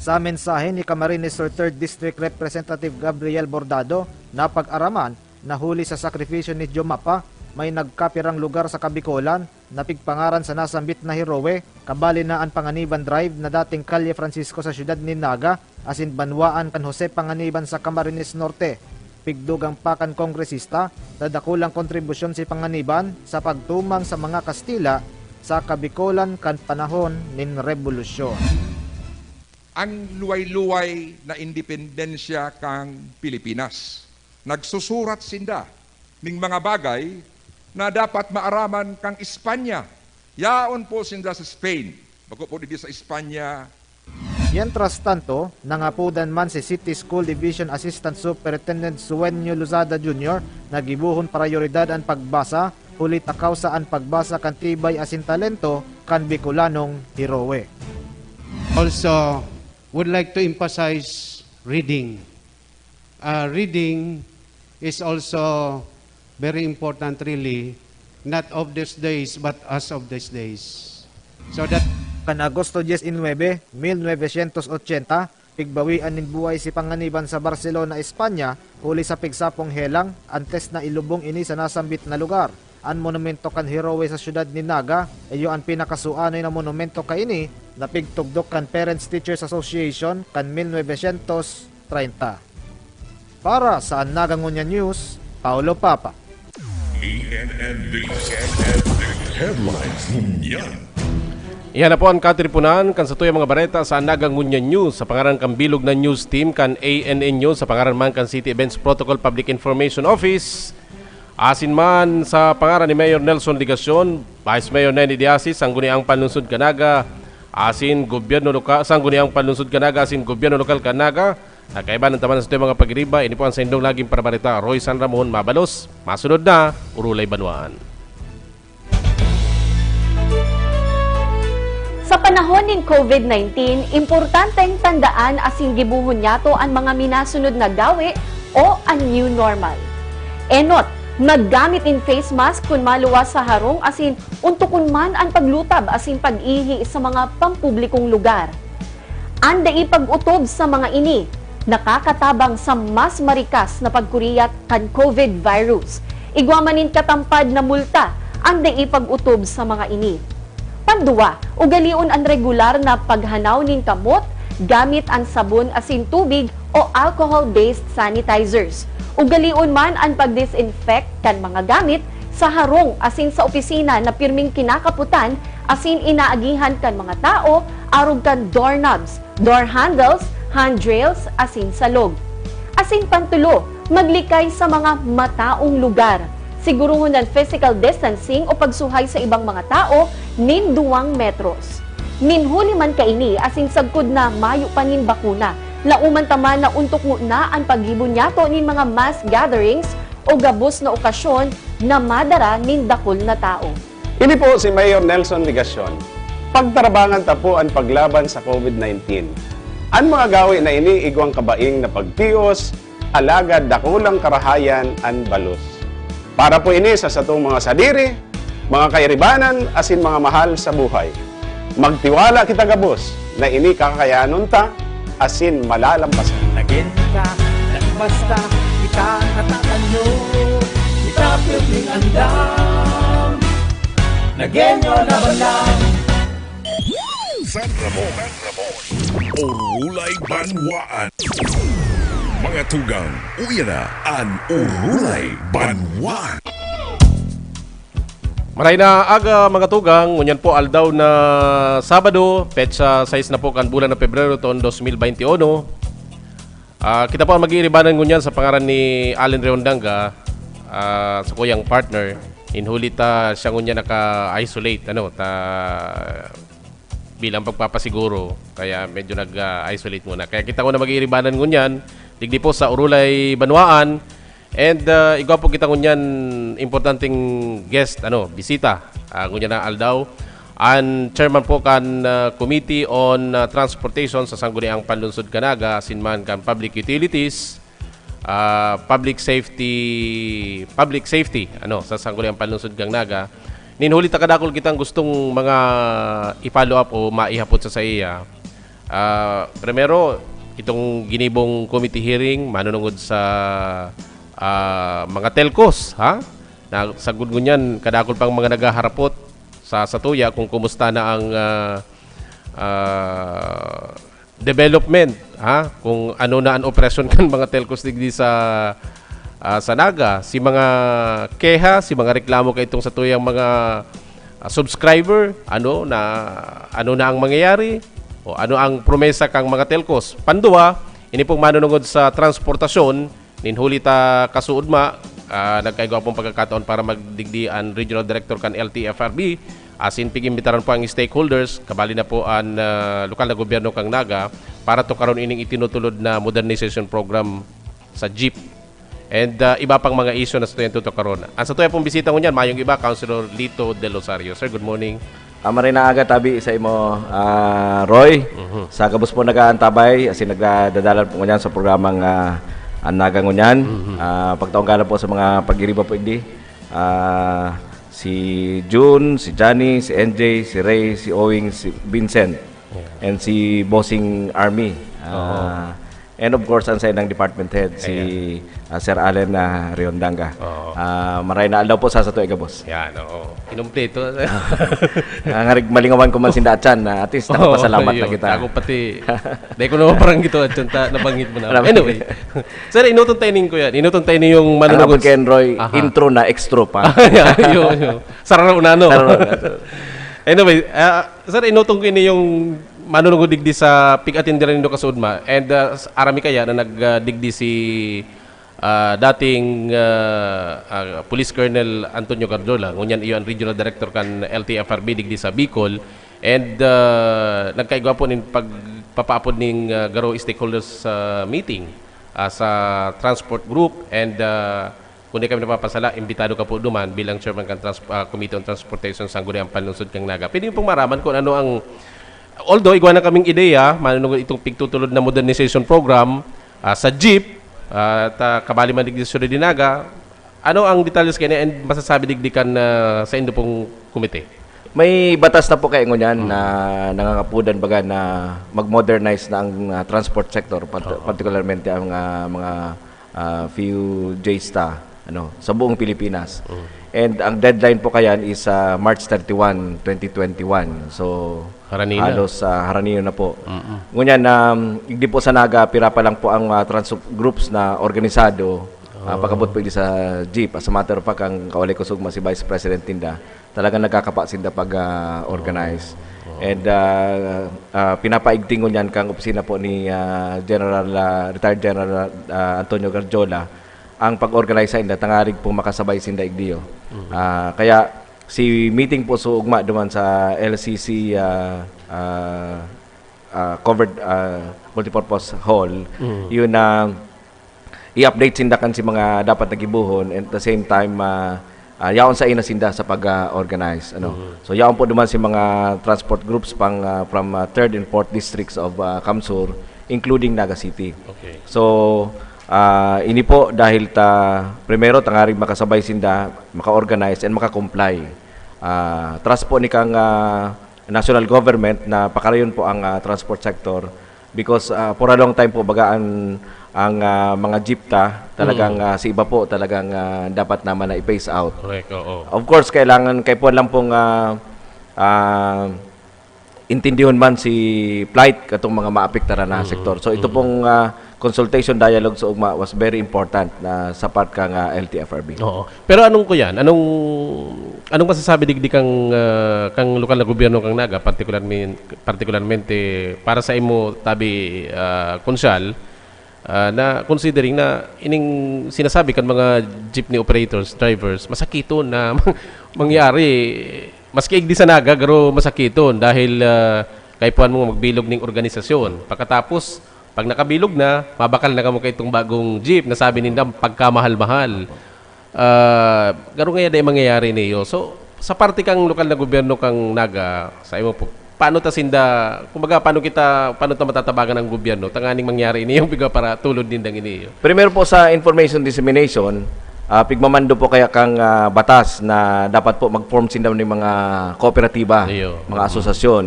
Sa mensahe ni Camarines Sur third District Representative Gabriel Bordado, napag-araman na huli sa sakripisyo ni Jomapa, may nagkapirang lugar sa Kabikolan na pigpangaran sa nasambit na heroe, kabali na an Panganiban Drive na dating Calle Francisco sa siyudad nin Naga, asin banwaan kan Jose Panganiban sa Camarines Norte. Pigdugang pa kan kongresista na dakulang kontribusyon si Panganiban sa pagtumang sa mga Kastila sa Kabikolan kan panahon nin rebolusyon. Ang luway-luway na independensya kan Pilipinas. Nagsusurat sinda ning mga bagay na dapat maaraman kan Espanya. Yaon po sinda sa Spain. Bako po digdi sa Espanya. Mientras tanto, nangapodan man si City School Division Assistant Superintendent Sueño Lozada Junior na gibohon prayoridad an pagbasa, huli ta kawsa an pagbasa kan tibay asin talento kan Bicolanong heroe. Also, would like to emphasize reading. Uh, reading is also very important, really, not of these days, but as of these days. So that Kan Agosto dies y nuebe, mil novecientos ochenta, pigbawian nin buhay si Panganiban sa Barcelona, Espanya, huli sa pigsapong helang, antes na ilubong ini sa nasambit na lugar. An monumento kan heroe sa siyudad nin Naga, iyo an pinakasuanoy na monumento kaini na pigtugdok kan Parents Teachers Association kan mil novecientos treinta. Para sa An Naga Ngunyan News, Paulo Papa. E N N News. Headlines ngunyan. Iyan na po an katiriponan kan satuyang mga bareta sa An Naga Ngunyan News. Sa pangaran kan bilog na news team kan A N N News, sa pangaran man kan City Events Protocol Public Information Office, asin man sa pangaran ni Mayor Nelson Legacion, Vice Mayor Neny de Asis, Sangguniang Panlungsod kan Naga, asin Gobyerno Loka-, Sangguniang Panlungsod kan Naga, asin Gobyerno Lokal kan Naga, nagkaiba ng taman sa mga pagiriba. Ini po ang saindong laging parabarita, Roy San Ramon, mabalos. Masunod na, Urulay Banwaan. Sa panahon nin COVID nineteen, importanteng tandaan asin gibohon niyato an mga minasunod na gawi o an new normal. Enot, maggamit nin face mask kun maluwas sa harong asin ontokon man an paglutab asin pag-ihi sa mga pampublikong lugar. An dai pag-otob sa mga ini nakakatabang sa mas marikas na pagkuriyat kan COVID virus. Igwa man nin katampad na multa an dai pag-otob sa mga ini. Panduwa, ugalion an regular na paghanaw nin kamot gamit an sabon asin tubig o alcohol-based sanitizers. Ugalion man an pag-disinfect kan mga gamit sa harong asin sa opisina na pirming kinakapotan asin inaagihan kan mga tao arog kan doorknobs, door handles, handrails, asin salog. Asin pantulo, maglikay sa mga mataong lugar. Siguruhon an physical distancing o pagsuhay sa ibang mga tao nin duwang metros. Nin huli man kaini asin sagkod na mayo pa nin bakuna, laoman ta man na ontokon na an paggibo niyato nin mga mass gatherings o gabos na okasyon na madara nin dakul na tao. Ini po si Mayor Nelson Legacion. Pagtarabangan ta po an paglaban sa COVID nineteen. An mga gawi na ini igwang kabaing na pagtios, alagad dakulang karahayan an balos. Para po ini sa satong mga sadiri, mga kairibanan, asin mga mahal sa buhay. Magtiwala kita gabos na ini kakayanon ta asin malalampasan. Nagin ka, nagbasta, kita natatanyo, kita pirming andam. Nagenyo na ba lang? San Ramon, Orulay Banwaan. Mga tugang, uya na an Orulay Banwaan. Maray na aga, mga tugang. Ngunyan po, aldaw na Sabado, petsa sais na po kan bulan na Pebrero, taon dos mil beinti uno. Ah, kita po ang mag-iiribanan ngunyan sa pangaran ni Allen Reondanga, ah, sa kuyang partner. Inhuli ta siya ngunyan naka-isolate, ano, ta, bilang pagpapasiguro, kaya medyo nag-isolate muna. Kaya kita ko na mag-iiribanan ngunyan, digdi po sa Urulay Banwaan. And, ah, igwa po kita ngunyan importanteng guest, ano, bisita, ah, ngunyan na aldaw. An chairman po kan, ah, Committee on, ah, Transportation sa Sangguniang Panlungsod kan Naga, asin man kan Public Utilities, ah, Public Safety, Public Safety, ano, sa Sangguniang Panlungsod kan Naga. Nin huli ta kadakul kitang gustong mga i-follow up o maihapot sa saiya. Ah, primero, itong ginibong committee hearing manunungod sa, ah, mga telcos, ha? Na, sagkod ngunyan, kadakul pang mga naghaharapot sa satuya kung kumusta na ang, ah, ah, development, ha? Kung ano na ang operasyon kan mga telcos digdi sa, ah, sa Naga. Si mga keha, si mga reklamo kaitong satuyang mga, ah, subscriber, ano na, ano na ang mangyayari o ano ang promesa kang mga telcos. Pandua, ini pong manunungod sa transportasyon, nin huli ta kasuodma, ah, nagkaigwa pong pagkakataon para magdigdi an regional director kan L T F R B, asin pig-imbitaran po ang stakeholders, kabali na po an, ah, lokal na gobyerno kan Naga para tukaron ining itinutulod na modernization program sa jeep. And, ah, iba pang mga isyu na sa tuyang tutukaron. Ang sa tuya pong bisita ngunyan, mayong iba, Councilor Lito Del Rosario. Sir, good morning. Ah, maray na aga tabi sa imo, ah, Roy. Mhm. Sa gabos po nag-aantabay, asin nagdadalan po ngunyan sa programang, ah, An Naga ngunyan. Mhm. Ah, pagtaong galang po sa mga pag-iriba po igdi. Ah, si June, si Johnny, si N J, si Ray, si Owing, si Vincent, Yeah. and si Bossing Army. Ah, Oo. And of course, ang saindang department head, si, Ayan. ah, Sir Allen, ah, Riondanga. Oo. Ah, maray na aldaw po sa sato, igabos. Yan, oo. Kinumpleto. Ah, ngarig malingawan ko man sinda atyan, na at least Oo, nakapasalamat na yun. kita. Ako pati, dahil ko naman parang gito, atyan, ta, nabanggit mo na. Nabanggit. Anyway, sir, inuton tayo ning kuya. Inuton tayo ning yung Ang manunungod. Abot kay Roy, Aha. intro na, extra pa. Yan, yun, yun. Sararo na, no? Sararo na, sir. Anyway, ah, sir, inuton ko ini yung manunungod digdi sa pig-atindi rin do kasuodma. And, ah, s-, arami kaya na nag, ah, digdi si, ah, dating, ah, ah, Police Colonel Antonio Garjola, ngunyan iyo ang regional director kan L T F R B digdi sa Bicol. And, ah, nagkaigwa po nin pagpapaapod ning, ah, garo stakeholders, ah, meeting, ah, sa transport group and, ah, Kung di kami napapasala, imbitado ka po duman bilang chairman kan trans-, ah, Committee on Transportation, Sangguniang Panlungsod kan Naga. Pwede niyo pong maraman kung ano ang, although igwa na kaming ideya, manunungod itong pigtutulod na modernization program, ah, sa jeep, ah, at, ah, kabali man digdi sa syudad nin Naga, ano ang detalyes kaya and masasabi digdi kan, ah, sa indo pong komite? May batas na po kaya ngunyan Mm. na nangangapudan baga na mag-modernize na ang, ah, transport sector, part-, Oo. particularmente ang, ah, mga, ah, few Js ta, ano, sa buong Pilipinas. Mm. And ang deadline po kayan is, ah, March thirty-one, twenty twenty-one. So, Harani na. halos, ah, harani na po. Mm-mm. Ngunyan, um, hindi po sa Naga, pira pa lang po ang, ah, trans-, groups na organisado, ah, Oo. pag-abot po sa jeep. As a matter of fact, ang kawalay ko sugma si Vice President Tinda, talagang nagkakapa sinda pag, ah, organize. Oo. Oo. And, ah, ah, pinapaigting ngunyan kang opisina po ni, ah, General, ah, retired General, ah, Antonio Garjola ang pag-organize sa inda, tangarig po makasabay sinda igdiyo. Mhm. Ah, kaya si meeting po sa ugma duman sa L C C, ah, ah, ah, covered, ah, multipurpose hall, Mhm. yun na i-update sinda kan si mga dapat nagibuhon, and at the same time, ah, ah, yaon sa ina sinda sa pag-organize, ano. Mhm. So, yaon po duman si mga transport groups pang, ah, from, ah, third and fourth districts of, ah, CamSur, including Naga City. Okay. So, ah, ini po dahil ta, primero, tangarig makasabay sinda, maka-organize, and maka-comply. Ah, trust po ni kang, ah, national government na pakarayon po ang, ah, transport sector because, ah, for a long time po, baga ang, ang, ah, mga jeep ta, talagang, Mm. ah, sa iba po, talagang, ah, dapat naman na i-phase out. Correct, oo. Of course, kailangan, kaipuhan lang pong, ah, ah, intindihon man si plight katong mga maapektaran na Mm, sektor. So, ito mm. pong, ah, consultation dialogue sa ugma was very important na sa part kang, ah, L T F R B. Oo. Pero anong kuyan? Anong, anong masasabi digdi kang, ah, kang lokal na gobyerno kang Naga, partikularmen-, partikularmente para sa imo tabi, ah, Konsehal, ah, na considering na ining sinasabi kan mga jeepney operators, drivers, masakiton na mangyari, maski igdi sa Naga, garo masakiton dahil, ah, kaipuhan mo magbilog ning organisasyon. Pagkatapos, pag nakabilog na, mabakal na kamo kaitong bagong jeep na sabi ninda pagkamahal-mahal. Ah, garo ngaya dai mangyayari niyo. So, sa parte kang lokal na gobyerno kang Naga, sa imo po, paano ta sinda, kumbaga, paano kita, paano ta matatabagan ang gobyerno? Tanganing mangyari ini yung biga para tulod nindang ini. Primero po sa information dissemination, ah, pigmamando po kaya kang, ah, batas na dapat po mag-form sinda ng mga kooperatiba, Iyo. mga Mm. asosasyon.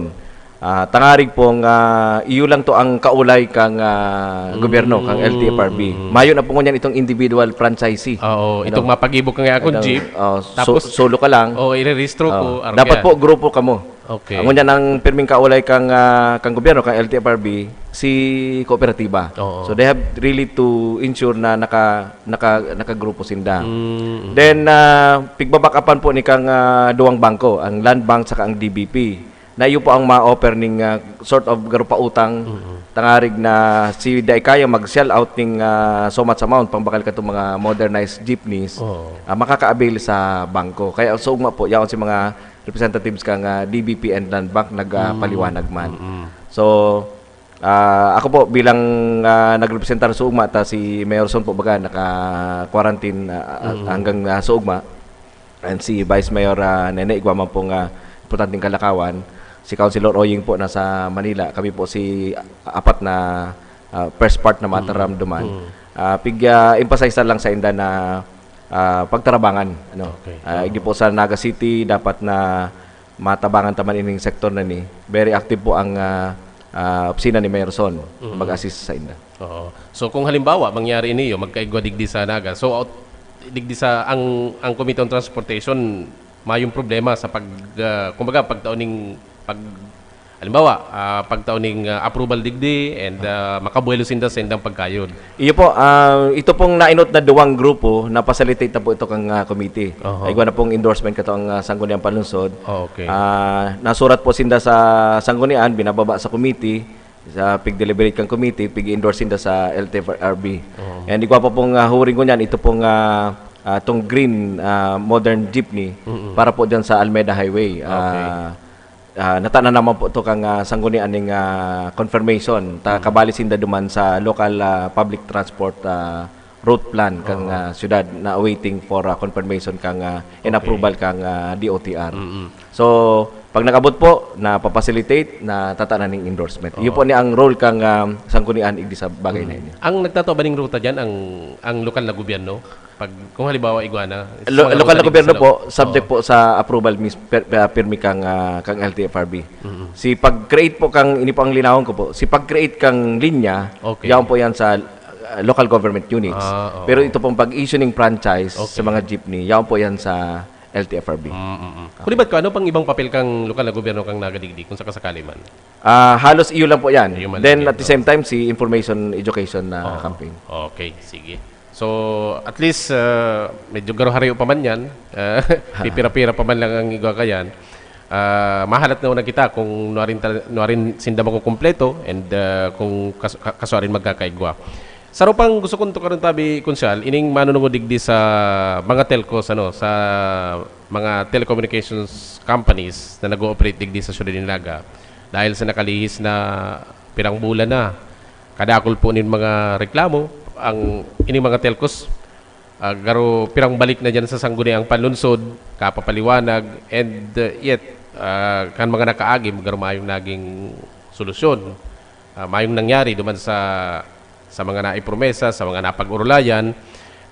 Ah, tangarig pong, ah, iyo lang to ang kaulay kang, ah, gobyerno, kang Mm, L T F R B. mm. Mayo na po ngunyan itong individual franchisee. Oo, Ano? itong mapag-ibo ka nga akong Itong, jeep, oh, so-, tapos, solo ka lang. oo, irerehistro Oh, ko, arog dapat yan. po grupo kamo. Okay. Ang unya nang pirming kaulay kang, ah, kang gobyerno, kang L T F R B, si kooperatiba. Oo. So, they have really to ensure na naka-, naka-, nakagrupo sinda. Mm, mm. Then, ah, pigbabakapan po ni kang, ah, duwang bangko, ang Land Bank saka ang D B P, na iyo po ang ma-offer ning, ah, sort of garo pautang, Mm, mm. tangarig na si dai kaya mag-shell out ning, ah, so much amount, pangbakal katong mga modernized jeepneys, Oo. ah, makaka-avail sa bangko. Kaya sa ugma po, yaon si mga representatives kang, ah, D B P and Land Bank nag, ah, Mm. paliwanag man. Mm-mm. So, ah, ako po bilang, ah, nagrepresentar sa ugma ta si Mayor Son po baga naka-quarantine, ah, Mm. hanggang, ah, sa ugma. And si Vice Mayor, ah, Nene, igwa man pong, ah, importanteng kalakawan. Si Councilor Oying po nasa Manila. Kami po si apat na, ah, first part na Mm. mataramduman. Mm. Ah, pig, ah, emphasize na lang sa inda na, ah, pagtarabangan, ano. Okay. Ah, Oo. Hindi po sa Naga City dapat na matabangan ta man ining sektor na ni. Very active po ang, ah, ah, opisina ni Mayor Son Mm. mag-assist sa inda. Oo. So, kung halimbawa, mangyari ini, magkaigwa digdi sa Naga. So, out, digdi sa, ang, ang Committee on Transportation, mayong problema sa pag, ah, kumbaga, pagtao ning, pag, halimbawa, ah, pagtao ning, ah, approval digdi and, ah, makabuelo sinda sa indang pagkayod. Iyo po, ah, ito pong nainot na duwang grupo, na-facilitate na po ito kang, ah, committee. Oho. Ay, igwa na pong endorsement kato ang, ah, Sangguniang Panlungsod. Oh, okay. Ah, nasurat po sinda sa Sanggunian, binababa sa committee, sa pig-deliberate kang committee, pig-endorse sinda sa L T F R B. Oo. And igwa pa pong, ah, huring ngunyan, ito pong, ah, ah, tong green, ah, modern jeepney Mm-mm. para po dyan sa Almeda Highway. Ah, Okay. ah, natanan naman po to kang, ah, Sanggunian ning, ah, confirmation. Ta Mm. kabali sinda duman sa local, ah, public transport, ah, route plan kang, Oo. ah, syudad na waiting for, ah, confirmation kang, ah, and Okay. approval kang, ah, D O T R. Mm-mm. So, pag nag-abot po, napapacilitate, natatanan ning endorsement. Iyo Oo. po ni ang role kang, ah, Sanggunian igdi sa bagay na Mm. ini. Ang nagtataw ba ning ruta diyan, ang, ang lokal na gobyerno? Pag, kung halimbawa, igwa na, Lo-, walang lokal na ruta gobyerno digdi sa po, lo-, subject Oo. po sa approval mis-, per-, per-, pirmi kang, ah, kang L T F R B. Mm-mm. Si pag-create po kang, ini po ang linawon ko po, si pag-create kang linya, Okay. yaon po yan sa, ah, local government units. Ah, oo. Pero ito pong pag-issue ng franchise sa Okay. mga jeepney, yaon po yan sa L T F R B. Mm, mm, mm. Kung di ba't ko, ano pang ibang papel kang lokal na gobyerno kang Naga digdi, kung sakasakali man? Ah, halos iyo lang po yan. Iyo man Then, lang yan, at the no? same time, si information education na Oo. campaign. Okay, sige. So, at least, ah, medyo garo-harayo pa man yan. Ah, pipira-pira pa man lang ang igwa kayan. Ah, mahalat na una kita kung nuarin ta-, nuarin sinda makukumpleto and, ah, kung kas-, ka-, kasuarin magkakaigwa. Saro pang gusto kong tukaron tabi, Konsyal, ining manunungod digdi sa mga telcos, ano, sa mga telecommunications companies na nag-ooperate digdi sa siyudad ni Naga. Dahil sa nakalihis na pirang bulan na, kadakul po nin mga reklamo, ang, ining mga telcos, ah, garo pirang balik na diyan sa Sangguniang Panlungsod, kapapaliwanag, and, uh, yet, ah, kan mga nakaagi, garo mayong naging solusyon. Ah, mayong nangyari duman sa, sa mga naipromesa, sa mga napag-orolayan.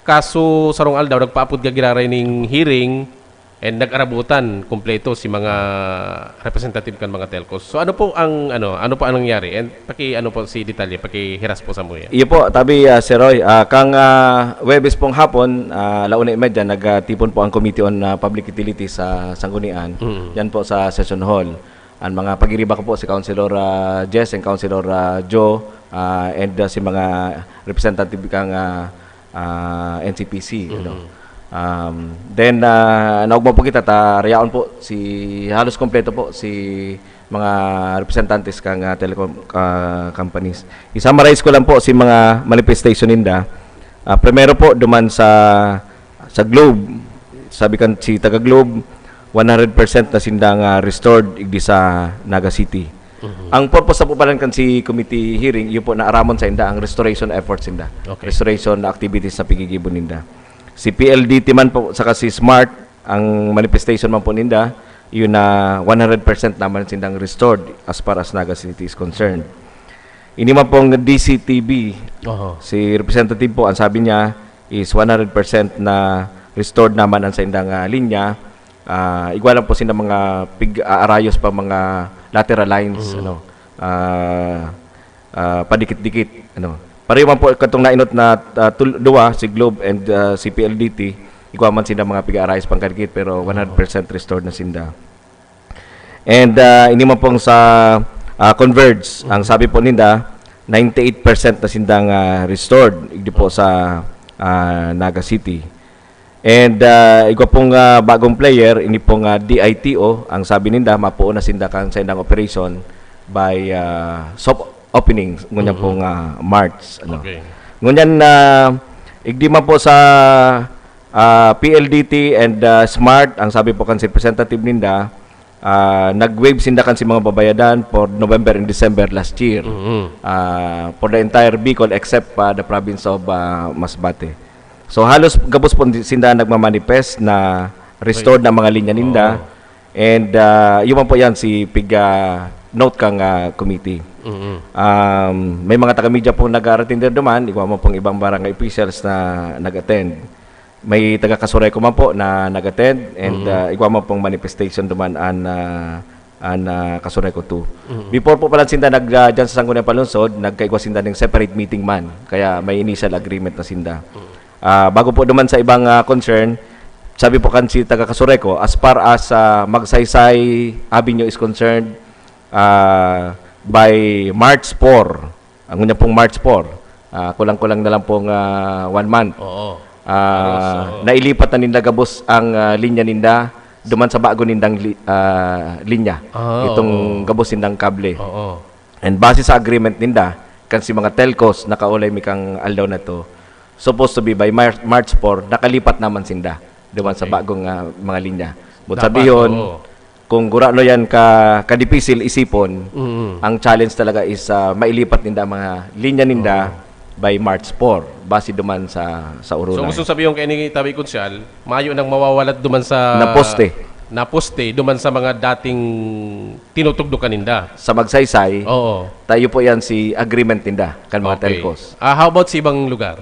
Kaso, sarong aldaw, nagpaapod ka giraray ning hearing, and nag-arabutan kompleto si mga representative kan mga telcos. So, ano po ang, ano, ano po ang nangyari? And paki, ano po si detalye, pakihiras po sa muya. Iyo po, tabi, ah, Sir Roy, ah, kang, ah, Huwebes pong hapon, ah, alauna y media, nagtipon po ang Committee on, ah, Public Utilities sa Sanggunian. Mm. Yan po sa Session Hall. Ang mga pagiriba ko po, si Councilor, ah, Jess and Councilor, ah, Joe, ah, and, ah, si mga representative kang, ah, ah, N C P C, ano. Mm. Um, then, ah, naugma po kita, ta, rayaon po, si, halos kompleto po, si mga representantes kang, ah, telecom, ah, companies. I-summarize ko lang po si mga manifestation ninda. Ah, primero po, duman sa, sa Globe, sabi kan si taga Globe, one hundred percent na sinda nga restored igdi sa Naga City. Mhm. Ang purpose na po pala kan si committee hearing, iyo po na aramon sa inda ang restoration efforts ninda. Okay. Restoration activities na pigigibo ninda. Si P L D T man po, saka si Smart, ang manifestation man po ninda, yun na one hundred percent naman sindang restored as far as Naga City is concerned. Ini man pong D C T V, Oho. si representative po, ang sabi niya is one hundred percent na restored naman ang saindang, ah, linya. Ah, igwa lang po sinda mga pig-aarayos pa mga lateral lines, Mm. ano, ah, ah, padikit-dikit, ano. Pareho man po katong nainot na, ah, tul-, duwa, si Globe and, ah, si P L D T, igwa man sinda mga pig-aarayos pangkadikit, pero Oo. one hundred percent restored na sinda. And, ah, ini man pong sa, ah, Converge, ang sabi po ninda, ninety-eight percent na sindang, ah, restored, igdi po sa, ah, Naga City. And, ah, igwa pong, ah, bagong player, ini pong, ah, D I T O, ang sabi ninda, mapuo na sinda kan sa indang operation by, ah, soft opening, ngunyan Mm. pong, ah, March, ano. Okay. Ngunyan, ah, igdi man po sa, ah, P L D T and, ah, Smart, ang sabi po kan representative ninda, ah, nag-waive sinda kan si mga babayadan for November and December last year. Mm. Ah, for the entire Bicol except pa the province of, ah, Masbate. So, halos gabos po di-, sinda nagmamanifest na restored na mga linya ninda. Oo. And, ah, yun man po yan si pig, ah, note kang, ah, committee. Mm. Um, may mga taga-media pong nag-aratender duman, igwa man pong ibang barangay officials na nag-attend. May taga Casureco man po na nag-attend and, Mm. ah, igwa man pong manifestation duman an, ah, an, ah, Casureco two. Mm. Before po pala sinda nag, ah, dyan sa Sangguniang Panlungsod, nagkaigwa sinda ng separate meeting man. Kaya may initial agreement na sinda. Mm. Ah, bago po duman sa ibang, ah, concern, sabi po kan si taga Casureco, as far as, ah, Magsaysay Avenue is concerned, ah, by March four, ang una pong March four, ah, kulang-kulang na lang pong, ah, one month. Oo. Ah, Halos, oo. nailipat na ninda gabos ang, ah, linya ninda duman sa bago nindang li-, ah, linya. Ah, Itong oo. gabos nindang kable. Oo. And base sa agreement ninda, kan si mga telcos, nakaulay mi kang aldaw na to, supposed to be by Mar-, March four, nakalipat naman sinda duman sa Okay. bagong, ah, mga linya. But Dapat, sabihon, oo. kung gurano yan ka, kadipisil isipon, Mm. ang challenge talaga is, ah, mailipat ninda ang mga linya ninda Oo. by March four, base duman sa, sa So, urunay. gusto sabihin kayo ni Tabi Kunsyal, mayo nang mawawalat duman sa Na poste. na poste, duman sa mga dating tinutugdukan ninda. Sa Magsaysay, Oo. tayo po yan si agreement ninda, kan mga Okay. telcos. Ah, how about sa ibang lugar?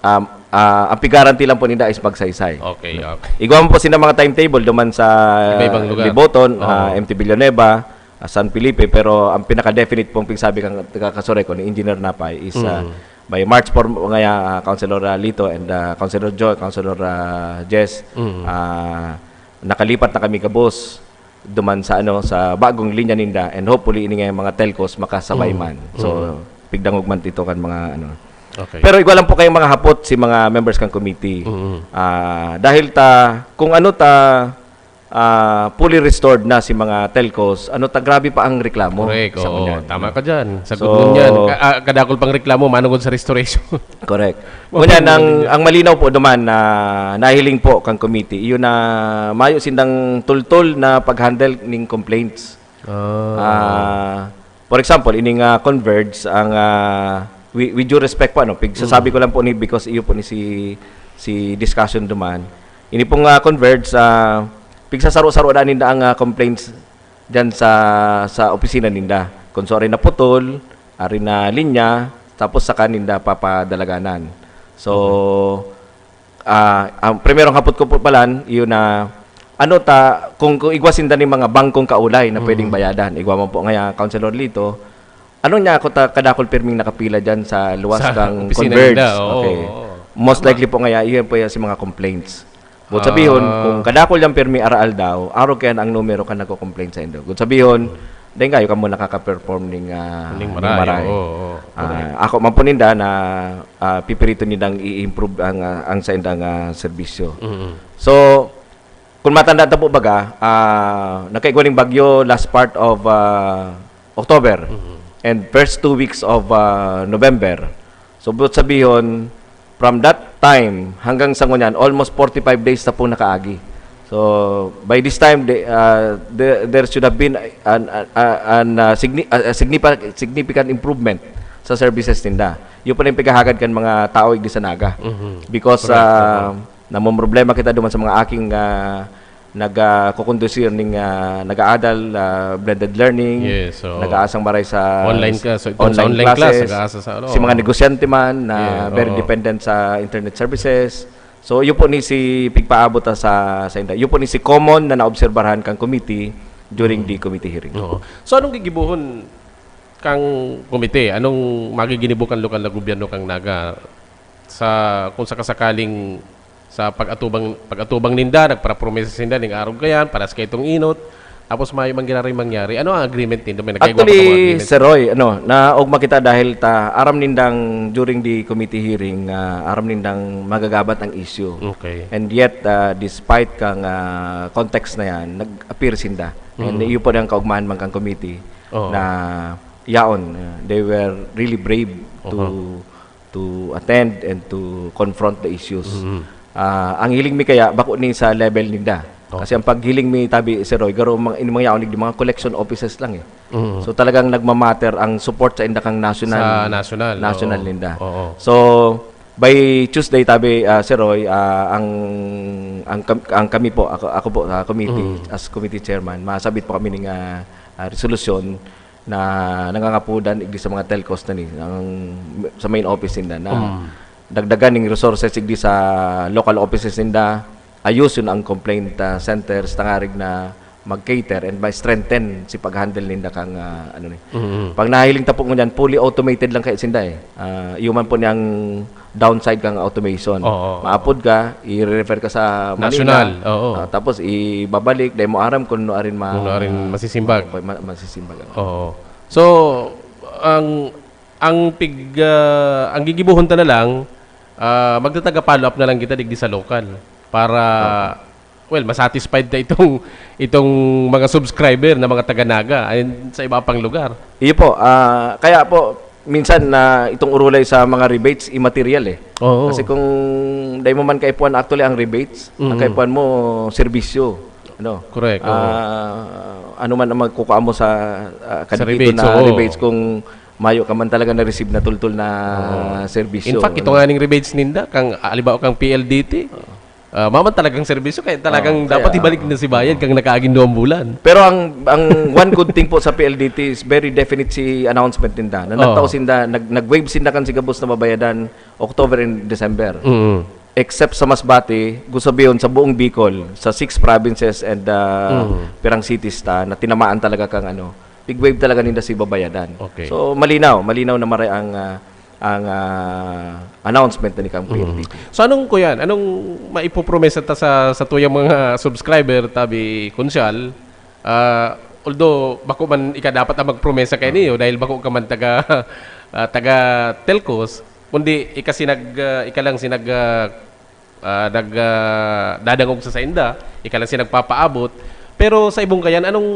Um, ah, ang pigaranti lang po ninda is Magsaysay. Okay, okay. Igwa man po sila mga timetable duman sa Iba-ibang lugar. Liboton, Oo. ah, M T Villanueva, ah, San Felipe, pero ang pinaka-definite pong pigsabi kang taga Casureco ni Engineer Napay is, ah, Mm. by March four ngaya, ah, Councilor, ah, Lito and, ah, Councilor Joy, Councilor, ah, Jess, Mm. ah, nakalipat na kami gabos duman sa, ano, sa bagong linya ninda, and hopefully ini nga mga telcos makasabay Mm. man. So, Mm. pigdangog man ito kan mga, ano. Okay. Pero igwa lang po kayong mga hapot si mga members kan committee. Mm. Ah, dahil ta, kung ano ta, ah, fully restored na si mga telcos, ano ta, grabe pa ang reklamo Correct, sa oo. kanyan. Tama ka dyan. Sa So, good yan. Ka-, ah, kadakol pang reklamo, manungod sa restoration. Correct. Mabuhay Ngunyan, ang, naman ninyo. ang malinaw po duman na nahiling po kang committee, iyon na mayo sindang tultol na pag-handle ning complaints. Ah. Ah, for example, ining, ah, Converge, ang, ah, wi-, with due respect po, ano, pigsasabi Mm. ko lang po ni, because iyo po ni si, si discussion duman. Ini pong, ah, Converge, ah, pigsasaro-saro na ninda ang, ah, complaints diyan sa, sa opisina ninda. Kung so, ari na putol, ari na linya, tapos saka ninda papadalaganan. So, Okay. ah, ang primerong hapot ko po palan, yun na, ano ta, kung, kung igwa sinda ni mga bangkong kaulay na pwedeng Mm. bayadan, igwa man po ngaya, Councilor Lito, ano niya ako ta, kadakol pirming nakapila dyan sa luwas Sa kang opisina Converge? ninda, oo, Okay. oo. Most Tama. likely po ngaya, iyon po yan si mga complaints. But sabihon, Ah. kung kadakol yan pirmi araal daw, arog kayan ang numero kan nagko-complain sa indo. Good sabihon, dahil kayo kamo nakaka-perform ning, ah, Ning ning marayo, maray. oo, oo. Ah, Correct. ako man po ninda na, ah, pipirito nindang i-improve ang, ah, ang sa indang, ah, serbisyo. Mm. So, kung matanda ta po baga, ah, nagkaigwa ning bagyo last part of, ah, October Mm. and first two weeks of, ah, November. So, but sabihon, from that time hanggang sa ngunyan, almost forty-five days na po nakaagi. So, by this time, the, ah, the, there should have been an, an, an, ah, signi-, ah, signipa-, significant improvement sa services ninda. Yun po na yung pighahagad kan mga tao igdi sa Naga. Mhm. Because, Correct. ah, Mhm. namomroblema kita duman sa mga aking, ah, nag, ah, kukondusir ning, ah, nag-aadal, ah, blended learning, Yes, oo. nag-aasang maray sa Online s-, ka, so, itong sa online online class, classes, nag-aasa sa ano, si mga oo. negosyante man na Yeah, very oo. dependent sa internet services. So, yun po ni si pigpaabot ta sa, sa inda. Yun po ni si common na naobserbahan kang committee during Mm. the committee hearing. Oo. So, anong gigibuhon kang komite? Anong magiginibo kan lokal na gobyerno kang Naga sa, kung sakasakaling sa pag-atubang, pag-atubang ninda, nagparapromesa sinda ning arog kayan, paras kay itong inot, Tapos may mangyari mangyari. Ano ang agreement nindo? May nagkaigwa pa kamo Actually, agreement? Sir Roy, ano, naogma kita dahil ta aram nindang during the committee hearing, ah, aram nindang magagabat ang issue. Okay. And yet, ah, despite kang, ah, context na yan, nag-appear sinda. And Mm. iyo po ang kaugmahan man kang committee Oo. na yaon, ah, they were really brave to Uh-huh. to attend and to confront the issues. Mm. Ah, ang hiling mi kaya, bako ni sa level ninda. Oh. Kasi ang paghiling mi, tabi, Sir Roy, garo mga, in mga yaon, di mga collection offices lang eh. Mm. So talagang nagmamatter ang support sa inda kang national, Sa national, national oo. ninda. Oo. So, by Tuesday, tabi, ah, Sir Roy, ah, ang, ang kam-, ang kami po, ako, ako po, ah, committee, Mm. as committee chairman, masabit po kami ning, ah, ah, resolusyon na nangangapudan igdi sa mga telcos na ni, ang, sa main office ninda na Mm. dagdagan ning resources igdi sa local offices ninda, ayuson ang complaint, ah, centers, tangarig na mag-cater and ma-strengthen si pag-handle ninda kang, ah, ano ni. Mm. Pag nahiling ta po ngunyan, fully automated lang kaya sinda eh. Ah, iyo man po niyang downside kang automation. Oo, oo. Maapod ka, i-refer ka sa Manila. National, oo. Ah, tapos ibabalik, dahil mo aram kung ano arin ma-, Kung ano arin masisimbag. ma-, masisimbag ang Oo. So, ang, ang pig-, ah, ang gigibohon ta na lang, ah, magtataga follow-up na lang kita digdi sa lokal para, Okay. well, masatisfied ta itong, itong mga subscriber na mga taga Naga and sa iba pang lugar. Iyo po, ah, kaya po, minsan na itong urulay sa mga rebates, immaterial eh. Oo. Kasi kung dahil mo man kaipuhan, actually, ang rebates, ang Mm. kaipuhan mo, serbisyo. Ano? Correct, oo. Ah, ano man ang magkukuha mo sa, ah, Sa kadikit rebates, na oo. rebates, kung mayo ka man talaga na-receive na tultol na Oo. serbisyo, In fact, ito ano? nga ning rebates ninda, kang, ah, halimbawa kang P L D T, Oo. ah, maman talagang serbisyo, kaya talagang Oo, dapat kaya, ibalik oo. na si bayad kang nakaaging duwang bulan. Pero ang, ang one good thing po sa P L D T is very definite si announcement ninda. Na Oo. nagtao sinda, nag-, nag-waive sinda kan si gabos na babayadan October and December. Mm. Except sa Masbate, gusto sabihin sa buong Bicol, sa six provinces and, ah, Mm. pirang cities ta, na tinamaan talaga kang ano, tig-waive talaga ninda si babayadan. Okay. So, malinaw, malinaw na maray ang, ah, ang, ah, announcement na ni kang Mm. P L D T. So, anong, kuyan, anong maipopromesa ta sa, sa tuyang mga subscriber, tabi, Kunsyal? Ah, although, bako man ika dapat ang magpromesa kay niyo dahil bako ka man taga, ah, taga telcos, kundi ika sinag-, ah, ika lang sinag-, ah, ah, nag-, ah, dadangog sa sainda, ika lang sinagpapaabot. Pero sa ibong kayan, anong,